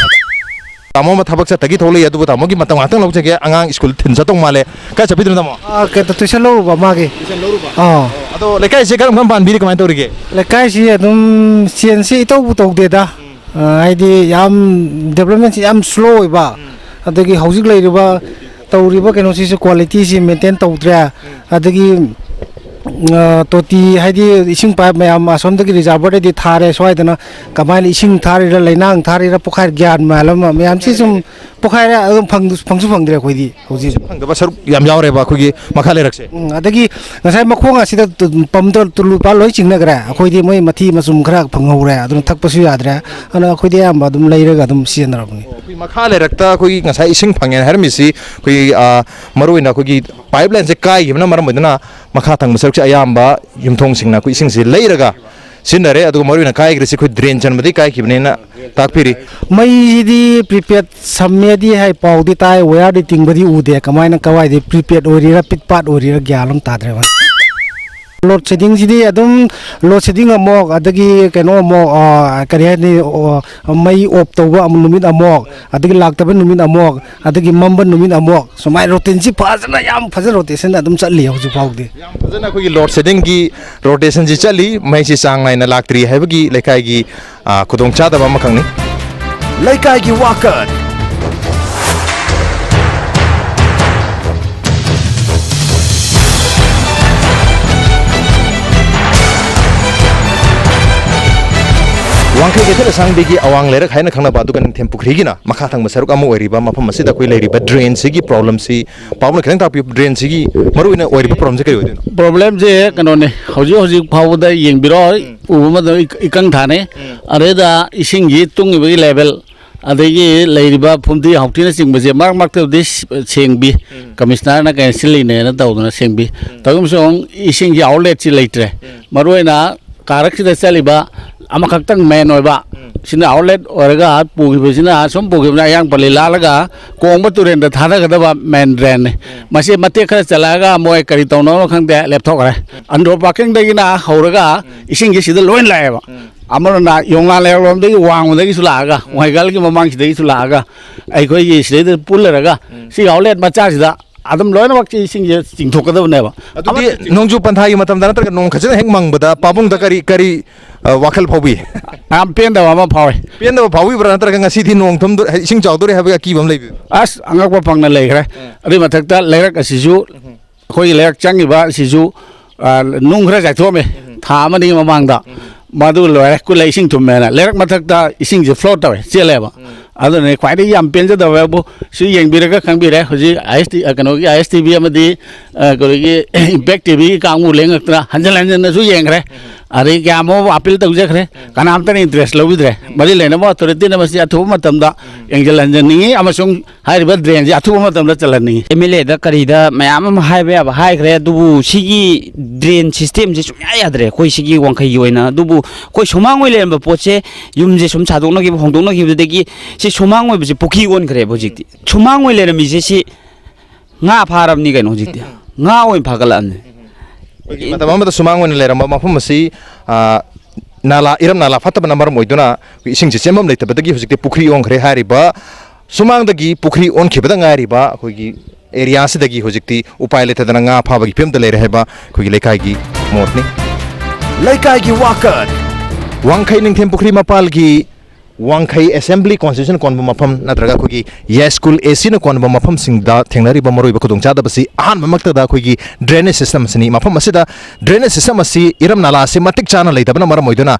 ꯇꯥꯃꯣ ꯑꯃ ꯊꯕꯛ ꯆꯠꯇꯒꯤ ꯊꯣꯛꯂꯛꯏ, ꯑꯗꯨꯕꯨ ꯇꯥꯃꯣꯒꯤ ꯃꯇꯝ ꯉꯥꯛꯇꯪ ꯂꯧꯖꯒꯦ꯫ ꯑꯉꯥꯡ ꯁ꯭ꯀꯨꯜ ꯊꯤꯟ ꯆꯠꯇꯧ ꯃꯥꯜꯂꯦ꯫ ꯀꯥꯏ ꯆꯠꯄꯤꯗꯣꯏꯅꯣ, ꯇꯥꯃꯣ? ꯑꯥ, ꯀꯩꯅꯣ, ꯇꯨꯏꯁꯟ ꯂꯧꯔꯨꯕ ꯃꯥꯒꯤ꯫ ꯇꯨꯏꯁꯟ ꯂꯧꯔꯨꯕ? ꯑꯥ꯫ ꯑꯗꯣ ꯂꯩꯀꯥꯏꯁꯦ ꯀꯔꯝ ꯀꯔꯝ ꯄꯥꯟꯕꯤꯔꯤ, ꯀꯃꯥꯏꯅ ꯇꯧꯔꯤꯒꯦ? ꯂꯩꯀꯥꯏꯁꯤ ꯑꯗꯨꯝ ꯆꯦꯟꯖꯁꯤ ꯏꯇꯧꯕꯨ ꯇꯧꯗꯦꯗ꯫ ꯎꯝ꯫ ꯑꯥ, ꯍꯥꯏꯗꯤ ꯌꯥꯝ ꯗꯤꯕ꯭ꯂꯞꯃꯦꯟꯁꯤ ꯌꯥꯝ ꯁ꯭ꯂꯣ ꯑꯣꯏꯕ꯫ ꯎꯝ꯫ ꯑꯗꯒꯤ ꯍꯧꯖꯤꯛ ꯂꯩꯔꯤꯕ, ꯇꯧꯔꯤꯕ ꯀꯩꯅꯣꯁꯤꯁꯨ ꯀ꯭ꯋꯥꯂꯤꯇꯤꯁꯤ ꯃꯦꯟꯇꯦꯟ ꯇꯧꯗ꯭ꯔꯦ꯫ ꯎꯝ꯫ ꯑꯗꯒꯤ, ꯑ, ꯇꯣꯇꯤ ꯍꯥꯏꯗꯤ ꯏꯁꯤꯡ ꯄꯥꯏꯞ ꯃꯌꯥꯝ ꯑꯁꯣꯝꯗꯒꯤ ꯔꯤꯖꯥꯔꯚꯔꯗꯒꯤ ꯊꯥꯔꯦ, ꯁ꯭ꯋꯥꯏꯗꯅ ꯀꯃꯥꯏꯅ ꯏꯁꯤꯡ ꯊꯥꯔꯤꯔ, ꯂꯩꯅꯥꯡ ꯊꯥꯔꯤꯔ, ꯄꯣꯈꯥꯏ ꯒ꯭ꯌꯥꯟ ꯃꯦꯟ ꯑꯃ, ꯃꯌꯥꯝꯁꯤ ꯁꯨꯝ ꯄꯣꯈꯥꯏꯔꯦ, ꯑꯗꯨꯝ ꯐꯪꯗ-, ꯐꯪꯁꯨ ꯐꯪꯗ꯭ꯔꯦ ꯑꯩꯈꯣꯏꯗꯤ ꯍꯧꯖꯤꯛ꯫ ꯐꯪꯗꯕ ꯁꯔꯨꯛ ꯌꯥꯝ ꯌꯥꯎꯔꯦꯕ ꯑꯩꯈꯣꯏꯒꯤ ꯃꯈꯥ ꯂꯩꯔꯛꯁꯦ꯫ ꯎꯝ, ꯑꯗꯒꯤ ꯉꯁꯥꯏ ꯃꯈꯣꯡ ꯑꯁꯤꯗ ꯇꯨ-, ꯄꯝꯗ ꯇꯨꯂꯨ ꯄꯥꯜ ꯂꯣꯏ ꯆꯤꯡꯅꯈ꯭ꯔꯦ꯫ ꯑꯩꯈꯣꯏꯗꯤ ꯃꯣꯏ ꯃꯊꯤ ꯃꯆꯨꯝ ꯈꯔ ꯐꯪꯍꯧꯔꯦ, ꯑꯗꯨꯅ ꯊꯛꯄꯁꯨ ꯌꯥꯗ꯭ꯔꯦ꯫ ꯑꯗꯨꯅ ꯑꯩꯈꯣꯏꯗꯤ ꯑꯌꯥꯝꯕ ꯑꯗꯨꯝ ꯂꯩꯔꯒ ꯑꯗꯨꯝ ꯁꯤꯖꯤꯟꯅꯔꯕꯅꯤ꯫ ꯑꯩꯈꯣꯏ ꯃꯈꯥ ꯂꯩꯔꯛꯇ ꯑꯩꯈꯣꯏꯒꯤ ꯉꯁꯥꯏ ꯏꯁꯤꯡ ꯐꯪꯉꯦꯅ ꯍꯥꯏꯔꯝꯃꯤꯁꯤ ꯑꯩꯈꯣꯏꯒꯤ, ꯑ, ꯃꯔꯨꯑꯣꯏꯅ ꯑꯩꯈꯣꯏꯒꯤ ꯄꯥꯏꯞ ꯂꯥꯏꯟꯁꯦ ꯀꯥꯏꯈꯤꯕꯅ ꯃꯔꯝ ꯑꯣꯏꯗꯨꯅ ꯃꯈꯥ ꯊꯪꯕ ꯁꯔꯨꯛꯁꯦ ꯑꯌꯥꯝꯕ ꯌꯨꯝꯊꯣꯡꯁꯤꯡꯅ ꯑꯩꯈꯣꯏ ꯏꯁꯤꯡꯁꯦ ꯂꯩꯔꯒ ꯁꯤꯖꯤꯟꯅꯔꯦ꯫ ꯑꯗꯨꯒ ꯃꯔꯨꯑꯣꯏꯅ ꯀꯥꯏꯈ꯭ꯔꯤꯁꯤ ꯑꯩꯈꯣꯏ ꯗ꯭ꯔꯦꯟ ꯆꯟꯕꯗꯒꯤ ꯀꯥꯏꯈꯤꯕꯅꯦꯅ ꯇꯥꯛꯄꯤꯔꯤ꯫ ꯃꯩꯁꯤꯗꯤ ꯄ꯭ꯔꯤꯄꯦꯗ ꯁꯝꯃꯦꯗꯤ ꯍꯥꯏ, ꯄꯥꯎꯗꯤ ꯇꯥꯏ, ꯋꯥꯌꯔꯗꯤ ꯇꯤꯡꯕꯗꯤ ꯎꯗꯦ꯫ ꯀꯃꯥꯏꯅ, ꯀꯋꯥꯏꯗꯩ ꯄ꯭ꯔꯤꯄꯦꯗ ꯑꯣꯏꯔꯤꯔꯥ, ꯄꯤꯠ ꯄꯥꯠ ꯑꯣꯏꯔꯤꯔꯥ, ꯒ꯭ꯌꯥꯟ ꯑꯃ ꯇꯥꯗ꯭ꯔꯦ ꯚꯥꯏ꯫ ꯂꯣꯗ ꯁꯦꯗꯤꯡꯁꯤꯗꯤ ꯑꯗꯨꯝ, ꯂꯣꯗ ꯁꯦꯗꯤꯡ ꯑꯃꯨꯛ, ꯑꯗꯒꯤ ꯀꯩꯅꯣ ꯑꯃꯨꯛ, ꯑ, ꯀꯔꯤ ꯍꯥꯏꯅꯤ, ꯑꯣ, ꯃꯩ ꯑꯣꯐ ꯇꯧꯕ ꯑꯃꯨꯛ ꯅꯨꯃꯤꯠ ꯑꯃꯨꯛ, ꯑꯗꯒꯤ ꯂꯥꯛꯇꯕ ꯅꯨꯃꯤꯠ ꯑꯃꯨꯛ, ꯑꯗꯒꯤ ꯃꯝꯕ ꯅꯨꯃꯤꯠ ꯑꯃꯨꯛ, ꯁꯨꯃꯥꯏꯅ ꯔꯣꯇꯤꯟꯁꯤ ꯐꯖꯅ, ꯌꯥꯝ ꯐꯖꯅ ꯔꯣꯇꯦꯁꯟ ꯑꯗꯨꯝ ꯆꯠꯂꯤ ꯍꯧꯖꯤꯛ ꯐꯥꯎꯗꯤ꯫ ꯌꯥꯝ ꯐꯖꯅ ꯑꯩꯈꯣꯏꯒꯤ ꯂꯣꯗ ꯁꯦꯗꯤꯡꯒꯤ ꯔꯣꯇꯦꯁꯟꯁꯤ ꯆꯠꯂꯤ, ꯃꯩꯁꯤ ꯆꯥꯡ ꯅꯥꯏꯅ ꯂꯥꯛꯇ꯭ꯔꯤ ꯍꯥꯏꯕꯒꯤ ꯂꯩꯀꯥꯏꯒꯤ, ꯑ, ꯈꯨꯗꯣꯡꯆꯥꯗꯕ ꯑꯃꯈꯛꯅꯤ꯫ ꯂꯩꯀꯥꯏꯒꯤ ꯋꯥꯀꯠ꯫ ꯋꯥꯡꯈꯩ ꯀꯩꯊꯦꯜ ꯑꯁꯥꯡꯕꯤꯒꯤ ꯑꯋꯥꯡ ꯂꯩꯔꯛ ꯍꯥꯏꯅ ꯈꯪꯅꯕ, ꯑꯗꯨꯒ ꯅꯤꯡꯊꯦꯝ ꯄꯨꯈ꯭ꯔꯤꯒꯤꯅ ꯃꯈꯥ ꯊꯪꯕ ꯁꯔꯨꯛ ꯑꯃ ꯑꯣꯏꯔꯤꯕ ꯃꯐꯝ ꯑꯁꯤꯗ ꯑꯩꯈꯣꯏ ꯂꯩꯔꯤꯕ ꯗ꯭ꯔꯦꯟꯁꯤꯒꯤ ꯄ꯭ꯔꯣꯕ꯭ꯂꯦꯝꯁꯤ ꯄꯥꯕꯨꯡꯅ ꯈꯤꯇꯪ ꯇꯥꯛꯄꯤꯌꯨ꯫ ꯗ꯭ꯔꯦꯟꯁꯤꯒꯤ ꯃꯔꯨꯑꯣꯏꯅ ꯑꯣꯏꯔꯤꯕ ꯄ꯭ꯔꯣꯕ꯭ꯂꯦꯝꯁꯦ ꯀꯩ ꯑꯣꯏꯗꯣꯏꯅꯣ? ꯄ꯭ꯔꯣꯕ꯭ꯂꯦꯝꯁꯦ ꯀꯩꯅꯣꯅꯦ, ꯍꯧꯖꯤꯛ ꯍꯧꯖꯤꯛ ꯐꯥꯎꯕꯗ ꯌꯦꯡꯕꯤꯔꯣ, ꯎꯝ꯫ ꯎꯕ ꯃꯇꯝꯗ ꯏꯀꯪ ꯊꯥꯅꯤ꯫ ꯎꯝ꯫ ꯑꯗꯩꯗ ꯏꯁꯤꯡꯒꯤ ꯇꯨꯡꯉꯤꯕꯒꯤ ꯂꯦꯚꯦꯜ ꯑꯗꯒꯤ ꯂꯩꯔꯤꯕ ꯐꯨꯝꯗꯤ ꯍꯥꯎꯊꯤꯅꯆꯤꯡꯕꯁꯦ ꯃꯔꯛ ꯃꯔꯛꯇꯕꯨꯗꯤ ꯁꯦꯡꯕꯤ, ꯀꯃꯤꯁꯅꯔꯅ ꯀꯩꯅ ꯁꯤꯜꯂꯤꯅꯦꯅ ꯇꯧꯗꯅ ꯁꯦꯡꯕꯤ꯫ ꯇꯧꯔꯤꯕꯁꯨ ꯑꯃꯨꯛ ꯏꯁꯤꯡꯒꯤ ꯑꯥꯎꯠꯂꯦꯠꯁꯤ ꯂꯩꯇ꯭ꯔꯦ꯫ ꯃꯔꯨ ꯑꯣꯏꯅ ꯀꯥꯔꯛꯁꯤꯗ ꯆꯠꯂꯤꯕ ꯑꯃꯈꯛꯇꯪ ꯃꯦꯟ ꯑꯣꯏꯕ, ꯁꯤꯅ ꯑꯥꯎꯠꯂꯦꯠ ꯑꯣꯏꯔꯒ ꯄꯨꯈꯤꯕꯁꯤꯅ ꯁꯨꯝ ꯄꯨꯈꯤꯕꯅ ꯑꯌꯥꯡ ꯄꯜꯂꯤ ꯂꯥꯜꯂꯒ ꯀꯣꯡꯕ ꯇꯨꯔꯦꯟꯗ ꯊꯥꯗꯒꯗꯕ ꯃꯦꯟ ꯗ꯭ꯔꯦꯟꯅꯤ꯫ ꯃꯁꯤ ꯃꯇꯦꯛ ꯈꯔ ꯆꯠꯂꯛꯑꯒ ꯃꯣꯏ ꯀꯔꯤ ꯇꯧꯅꯕꯅꯣ ꯈꯪꯗꯦ, ꯂꯦꯞꯊꯣꯛꯈ꯭ꯔꯦ꯫ ꯑꯟꯗ꯭ꯔꯣ ꯄꯥꯔꯀꯤꯡꯗꯒꯤꯅ ꯍꯧꯔꯒ ꯏꯁꯤꯡꯁꯤ ꯁꯤꯗ ꯂꯣꯏ ꯂꯥꯛꯑꯦꯕ꯫ ꯑꯃꯔꯣꯝꯗ ꯌꯣꯡꯂꯥ ꯂꯩꯔꯛꯂꯣꯝꯗꯒꯤ ꯋꯥꯡꯃꯗꯒꯤꯁꯨ ꯂꯥꯛꯑꯒ, ꯋꯥꯡꯈꯩꯒꯥꯜꯒꯤ ꯃꯃꯥꯡꯁꯤꯗꯒꯤꯁꯨ ꯂꯥꯛꯑꯒ, ꯑꯩꯈꯣꯏꯒꯤ ꯁꯤꯗꯩꯗ ꯄꯨꯜꯂꯔꯒ ꯁꯤ ꯑꯥꯎꯠꯂꯦꯠ ꯃꯆꯥꯁꯤꯗ ꯑꯗꯨꯝ ꯂꯣꯏꯅꯃꯛ ꯏꯁꯤꯡꯁꯦ ꯆꯤꯡꯊꯣꯛꯀꯗꯕꯅꯦꯕ꯫ ꯑꯗꯨꯗꯤ ꯑꯃꯠꯇ ꯆꯤꯡ- ꯅꯣꯡꯖꯨ ꯄꯟꯊꯥꯒꯤ ꯃꯇꯝꯗ ꯅꯠꯇ꯭ꯔꯒ ꯅꯣꯡ ꯈꯖꯅ ꯍꯦꯛ ꯃꯪꯕꯗ ꯄꯥꯕꯨꯡꯗ ꯀꯔꯤ ꯀꯔꯤ, ꯑ, ꯋꯥꯈꯜ ꯐꯥꯎꯕꯤ? ꯌꯥꯝ ꯄꯦꯟꯗꯕ ꯑꯃ ꯐꯥꯎꯋꯦ꯫ ꯄꯦꯟꯗꯕ ꯐꯥꯎꯕꯤꯕ꯭ꯔꯥ, ꯅꯠꯇ꯭ꯔꯒ ꯉꯁꯤꯗꯤ ꯅꯣꯡ ꯊꯨꯝꯗꯣ-, ꯏꯁꯤꯡ ꯆꯥꯎꯗꯣꯔꯦ ꯍꯥꯏꯕꯒꯤ ꯑꯀꯤꯕ ꯑꯃ ꯂꯩꯕꯤꯕ꯭ꯔꯥ? ꯑꯁ, ꯑꯉꯛꯄ ꯐꯪꯅ ꯂꯩꯈ꯭ꯔꯦ꯫ ꯑꯗꯨꯏ ꯃꯊꯛꯇ ꯂꯩꯔꯛ ꯑꯁꯤꯁꯨ, ꯑꯩꯈꯣꯏꯒꯤ ꯂꯩꯔꯛ ꯆꯪꯉꯤꯕ ꯑꯁꯤꯁꯨ, ꯑ, ꯅꯨꯡ ꯈꯔ ꯆꯥꯏꯊꯣꯛꯑꯝꯃꯦ ꯊꯥ ꯑꯃꯅꯤꯒꯤ ꯃꯃꯥꯡꯗ꯫ ꯃꯗꯨ ꯂꯣꯏꯔꯦ, ꯀꯨꯂꯩ ꯏꯁꯤꯡ ꯊꯨꯝꯃꯦꯅ ꯂꯩꯔꯛ ꯃꯊꯛꯇ ꯏꯁꯤꯡꯁꯦ ꯐ꯭ꯂꯣꯠ ꯇꯧꯋꯦ, ꯆꯦꯜꯂꯦꯕ꯫ ꯑꯗꯨꯅꯅꯦ ꯈ꯭ꯋꯥꯏꯗꯒꯤ ꯌꯥꯝ ꯄꯦꯟꯖꯗꯕ ꯍꯥꯏꯕꯨ ꯁꯤ ꯌꯦꯡꯕꯤꯔꯒ ꯈꯪꯕꯤꯔꯦ꯫ ꯍꯧꯖꯤꯛ ꯑꯥꯏ ꯑꯦꯁ ꯇꯤ, ꯑ, ꯀꯩꯅꯣꯒꯤ ꯑꯥꯏ ꯑꯦꯁ ꯇꯤ ꯚꯤ ꯑꯃꯗꯤ, ꯑ, ꯀꯩꯅꯣꯒꯤ ꯏꯝꯄꯦꯛ ꯇꯤ ꯚꯤꯒꯤ ꯀꯥꯡꯕꯨ ꯂꯦꯡꯉꯛꯇꯅ ꯍꯟꯖꯤꯟ ꯍꯟꯖꯤꯟꯅꯁꯨ ꯌꯦꯡꯈ꯭ꯔꯦ꯫ ꯑꯗꯩ ꯀꯌꯥꯃꯨꯛ ꯑꯄꯤꯜ ꯇꯧꯖꯈ꯭ꯔꯦ, ꯀꯅꯥꯝꯇꯅ ꯏꯟꯇꯔꯦꯁ ꯂꯧꯕꯤꯗ꯭ꯔꯦ꯫ ꯃꯔꯤ ꯂꯩꯅꯕ ꯑꯣꯊꯣꯔꯤꯇꯤꯅ ꯃꯁꯤ ꯑꯊꯨꯕ ꯃꯇꯝꯗ ꯌꯦꯡꯁꯤꯜꯍꯟꯖꯅꯤꯡꯉꯤ ꯑꯃꯁꯨꯡ ꯍꯥꯏꯔꯤꯕ ꯗ꯭ꯔꯦꯟꯁꯤ ꯑꯊꯨꯕ ꯃꯇꯝꯗ ꯆꯜꯍꯟꯅꯤꯡꯉꯤ꯫ ꯑꯦꯝ ꯑꯦꯜ ꯑꯦꯗ ꯀꯔꯤꯗ ꯃꯌꯥꯝ ꯑꯃ ꯍꯥꯏꯕ ꯌꯥꯕ ꯍꯥꯏꯈ꯭ꯔꯦ, ꯑꯗꯨꯕꯨ ꯁꯤꯒꯤ ꯗ꯭ꯔꯦꯟ ꯁꯤꯁꯇꯦꯝꯁꯦ ꯁꯨꯡꯌꯥ ꯌꯥꯗ꯭ꯔꯦ ꯑꯩꯈꯣꯏ ꯁꯤꯒꯤ ꯋꯥꯡꯈꯩꯒꯤ ꯑꯣꯏꯅ꯫ ꯑꯗꯨꯕꯨ ꯑꯩꯈꯣꯏ ꯁꯨꯃꯥꯡ ꯑꯣꯏꯅ ꯂꯩꯔꯝꯕ ꯄꯣꯠꯁꯦ, ꯌꯨꯝꯁꯦ ꯁꯨꯝ ꯁꯥꯗꯣꯛꯅꯈꯤꯕ, ꯍꯣꯡꯗꯣꯛꯅꯈꯤꯕꯗꯒꯤ ꯁꯤ ꯁꯨꯃꯥꯡ ꯑꯣꯏꯕꯁꯦ ꯄꯨꯈ꯭ꯔꯤ ꯑꯣꯟꯈ꯭ꯔꯦꯕ ꯍꯧꯖꯤꯛꯇꯤ꯫ ꯁꯨꯃꯥꯡ ꯑꯣꯏꯅ ꯂꯩꯔꯝꯃꯤꯁꯦ ꯁꯤ ꯉꯥ ꯐꯥꯔꯕꯅꯤ ꯀꯩꯅꯣ ꯍꯧꯖꯤꯛꯇꯤ꯫ ꯉꯥ ꯑꯣꯏꯅ ꯐꯥꯒꯠꯂꯛꯑꯕꯅꯤ꯫ ꯑꯩꯈꯣꯏꯒꯤ ꯃꯇꯝ ꯑꯃꯗ ꯁꯨꯃꯥꯡ ꯑꯣꯏꯅ ꯂꯩꯔꯝꯕ ꯃꯐꯝ ꯑꯁꯤ, ꯑ, ꯅꯥꯂꯥ, ꯏꯔꯝ ꯅꯥꯂꯥ ꯐꯠꯇꯕꯅ ꯃꯔꯝ ꯑꯣꯏꯗꯨꯅ ꯑꯩꯈꯣꯏ ꯏꯁꯤꯡꯁꯦ ꯆꯦꯟꯐꯝ ꯂꯩꯇꯕꯗꯒꯤ ꯍꯧꯖꯤꯛꯇꯤ ꯄꯨꯈ꯭ꯔꯤ ꯑꯣꯟꯈ꯭ꯔꯦ꯫ ꯍꯥꯏꯔꯤꯕ ꯁꯨꯃꯥꯡꯗꯒꯤ ꯄꯨꯈ꯭ꯔꯤ ꯑꯣꯟꯈꯤꯕꯗ ꯉꯥꯏꯔꯤꯕ ꯑꯩꯈꯣꯏꯒꯤ ꯑꯦꯔꯤꯌꯥꯁꯤꯗꯒꯤ ꯍꯧꯖꯤꯛꯇꯤ ꯎꯄꯥꯏ ꯂꯩꯇꯗꯅ ꯉꯥ ꯐꯥꯕꯒꯤ ꯐꯤꯕꯝꯗ ꯂꯩꯔꯦ ꯍꯥꯏꯕ ꯑꯩꯈꯣꯏꯒꯤ ꯂꯩꯀꯥꯏꯒꯤ ꯃꯣꯠꯅꯤ꯫ ꯂꯩꯀꯥꯏꯒꯤ ꯋꯥꯀꯠ꯫ ꯋꯥꯡꯈꯩ ꯅꯤꯡꯊꯦꯝ ꯄꯨꯈ꯭ꯔꯤ ꯃꯄꯥꯜꯒꯤ ꯋꯥꯡꯈꯩ ꯑꯦꯁꯦꯝꯕ꯭ꯂꯤ ꯀꯣꯟꯁꯇꯤꯇ꯭ꯌꯨꯁꯟ ꯀꯣꯟꯕ ꯃꯐꯝ ꯅꯠꯇ꯭ꯔꯒ ꯑꯩꯈꯣꯏꯒꯤ ꯌꯥꯏꯁ꯭ꯀꯨꯜ ꯑꯦ ꯁꯤꯅ ꯀꯣꯟꯕ ꯃꯐꯝꯁꯤꯡꯗ ꯊꯦꯡꯅꯔꯤꯕ ꯃꯔꯨꯑꯣꯏꯕ ꯈꯨꯗꯣꯡꯆꯥꯗꯕꯁꯤ ꯑꯍꯥꯟꯕꯃꯛꯇꯗ ꯑꯩꯈꯣꯏꯒꯤ ꯗ꯭ꯔꯦꯅꯦꯖ ꯁꯤꯁꯇꯝ ꯑꯁꯤꯅꯤ꯫ ꯃꯐꯝ ꯑꯁꯤꯗ ꯗ꯭ꯔꯦꯅꯦꯖ ꯁꯤꯁꯇꯝ ꯑꯁꯤ, ꯏꯔꯝ ꯅꯥꯂꯥ ꯑꯁꯤ ꯃꯇꯤꯛ ꯆꯥꯅ ꯂꯩꯇꯕꯅ ꯃꯔꯝ ꯑꯣꯏꯗꯨꯅ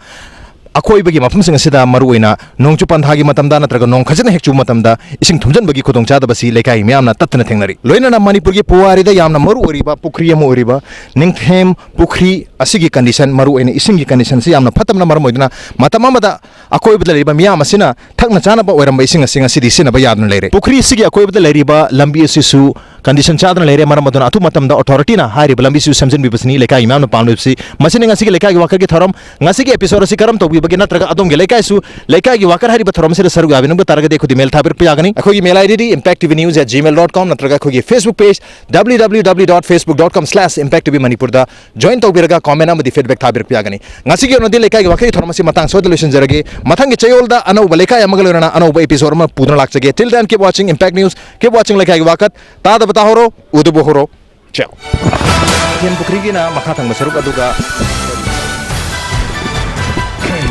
ꯑꯀꯣꯏꯕꯒꯤ ꯃꯐꯝꯁꯤꯡ ꯑꯁꯤꯗ ꯃꯔꯨꯑꯣꯏꯅ ꯅꯣꯡꯆꯨꯞ ꯄꯟꯊꯥꯒꯤ ꯃꯇꯝꯗ ꯅꯠꯇ꯭ꯔꯒ ꯅꯣꯡ ꯈꯖꯤꯛꯅ ꯍꯦꯛ ꯆꯨꯕ ꯃꯇꯝꯗ ꯏꯁꯤꯡ ꯊꯨꯝꯖꯤꯟꯕꯒꯤ ꯈꯨꯗꯣꯡꯆꯥꯗꯕꯁꯤ ꯂꯩꯀꯥꯏꯒꯤ ꯃꯤꯌꯥꯝꯅ ꯇꯠꯇꯅ ꯊꯦꯡꯅꯔꯤ꯫ ꯂꯣꯏꯅꯅ ꯃꯅꯤꯄꯨꯔꯒꯤ ꯄꯨꯋꯥꯔꯤꯗ ꯌꯥꯝꯅ ꯃꯔꯨ ꯑꯣꯏꯔꯤꯕ ꯄꯨꯈ꯭ꯔꯤ ꯑꯃ ꯑꯣꯏꯔꯤꯕ ꯅꯤꯡꯊꯦꯝ ꯄꯨꯈ꯭ꯔꯤ ꯑꯁꯤꯒꯤ ꯀꯟꯗꯤꯁꯟ, ꯃꯔꯨꯑꯣꯏꯅ ꯏꯁꯤꯡꯒꯤ ꯀꯟꯗꯤꯁꯟꯁꯤ ꯌꯥꯝꯅ ꯐꯠꯇꯕꯅ ꯃꯔꯝ ꯑꯣꯏꯗꯨꯅ ꯃꯇꯝ ꯑꯃꯗ ꯑꯀꯣꯏꯕꯗ ꯂꯩꯔꯤꯕ ꯃꯤꯌꯥꯝ ꯑꯁꯤꯅ ꯊꯛꯅ ꯆꯥꯅꯕ ꯑꯣꯏꯔꯝꯕ ꯏꯁꯤꯡ ꯑꯁꯤ ꯉꯁꯤꯗꯤ ꯁꯤꯖꯤꯟꯅꯕ ꯌꯥꯗꯨꯅ ꯂꯩꯔꯦ꯫ ꯄꯨꯈ꯭ꯔꯤ ꯑꯁꯤꯒꯤ ꯑꯀꯣꯏꯕꯗ ꯂꯩꯔꯤꯕ ꯂꯝꯕꯤ ꯑꯁꯤꯁꯨ condition ꯆꯥꯗꯅ ꯂꯩꯔꯦ꯫ ꯃꯔꯝ ꯑꯗꯨꯅ ꯑꯊꯨꯕ ꯃꯇꯝꯗ authority ꯅ ꯍꯥꯏꯔꯤꯕ ꯂꯝꯕꯤꯁꯤꯁꯨ ꯁꯦꯝꯖꯤꯟꯕꯤꯕꯁꯤꯅꯤ ꯂꯩꯀꯥꯏꯒꯤ ꯃꯤꯌꯥꯝꯅ ꯄꯥꯝꯂꯤꯕꯁꯤ꯫ ꯃꯁꯤꯅꯤ ꯉꯁꯤꯒꯤ ꯂꯩꯀꯥꯏꯒꯤ worker ꯒꯤ ꯊꯧꯔꯝ꯫ ꯉꯁꯤꯒꯤ episode ꯑꯁꯤ ꯀꯔꯝ ꯇꯧꯕꯤꯕꯒꯦ, ꯅꯠꯇ꯭ꯔꯒ ꯑꯗꯣꯝꯒꯤ ꯂꯩꯀꯥꯏꯁꯨ ꯂꯩꯀꯥꯏꯒꯤ worker ꯍꯥꯏꯔꯤꯕ ꯊꯧꯔꯝ ꯑꯁꯤꯗ ꯁꯔꯨꯛ ꯌꯥꯕꯤꯅꯤꯡꯕ ꯇꯥꯔꯒꯗꯤ ꯑꯩꯈꯣꯏꯗ email ꯊꯥꯕꯤꯔꯛꯄ ꯌꯥꯒꯅꯤ꯫ ꯑꯩꯈꯣꯏꯒꯤ email ID D impact T V news at gmail dot com ꯅꯠꯇ꯭ꯔꯒ ꯑꯩꯈꯣꯏꯒꯤ Facebook page W W W dot facebook dot com slash impact T V Manipur ꯗ join ꯇꯧꯕꯤꯔꯒ comment ꯑꯃꯗꯤ feedback ꯊꯥꯕꯤꯔꯛꯄ ꯌꯥꯒꯅꯤ꯫ ꯉꯁꯤꯒꯤ ꯑꯣꯏꯅꯗꯤ ꯂꯩꯀꯥꯏꯒꯤ worker ꯒꯤ ꯊꯧꯔꯝ ꯑꯁꯤ ꯃꯇꯥꯡ ꯁ꯭ꯋꯥꯏꯗ ꯂꯣꯏꯁꯤꯟꯖꯔꯒꯦ꯫ ꯃꯊꯪꯒꯤ ꯆꯌꯣꯜꯗ ꯑꯅꯧꯕ ꯂꯩꯀꯥꯏ ꯑꯃꯒ ꯂꯣꯏꯅꯅ ꯑꯅꯧꯕ episode ꯑꯃ ꯄꯨꯗꯨꯅ ꯂꯥꯛꯆꯒꯦ꯫ Till then, keep watching Impact News, keep watching ꯂꯩꯀꯥꯏꯒꯤ ꯋꯥꯀꯠ꯫ ꯇꯥꯗꯕ ꯇꯥꯍꯧꯔꯣ, ꯎꯗꯕ ꯎꯍꯧꯔꯣ꯫ ꯆꯥꯎ꯫ ꯀꯩꯊꯦꯜ ꯄꯨꯈ꯭ꯔꯤꯒꯤꯅ ꯃꯈꯥ ꯊꯪꯕ ꯁꯔꯨꯛ ꯑꯗꯨꯒ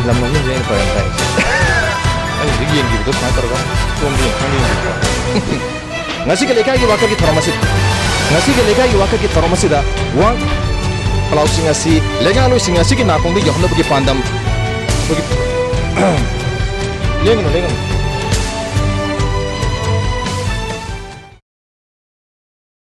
ꯂꯝ ꯅꯣꯡꯃꯤꯟꯁꯦ ꯑꯩꯅ ꯐꯔꯦ ꯇꯥꯏ꯫ ꯑꯩ ꯍꯧꯖꯤꯛ ꯌꯦꯡꯈꯤꯕꯗꯣ ꯁꯨꯃꯥꯏꯅ ꯇꯧꯔꯒ ꯁꯣꯝꯗ ꯌꯦꯡꯈꯤꯕ꯫ ꯉꯁꯤꯒꯤ ꯂꯩꯀꯥꯏꯒꯤ ꯋꯥꯀꯠꯀꯤ ꯊꯧꯔꯝ ꯑꯁꯤ, ꯉꯁꯤꯒꯤ ꯂꯩꯀꯥꯏꯒꯤ ꯋꯥꯀꯠꯀꯤ ꯊꯧꯔꯝ ꯑꯁꯤꯗ ꯋꯥ ꯄꯂꯥꯎꯁꯤꯡ ꯑꯁꯤ ꯂꯩꯉꯥꯛꯂꯣꯏꯁꯤꯡ ꯑꯁꯤꯒꯤ ꯅꯥꯀꯣꯡꯗ ꯌꯧꯍꯟꯅꯕꯒꯤ ꯄꯥꯟꯗꯝ ꯑꯩꯈꯣꯏꯒꯤ ꯂꯦꯡꯒꯅꯨ, ꯂꯦꯡꯒꯅꯨ꯫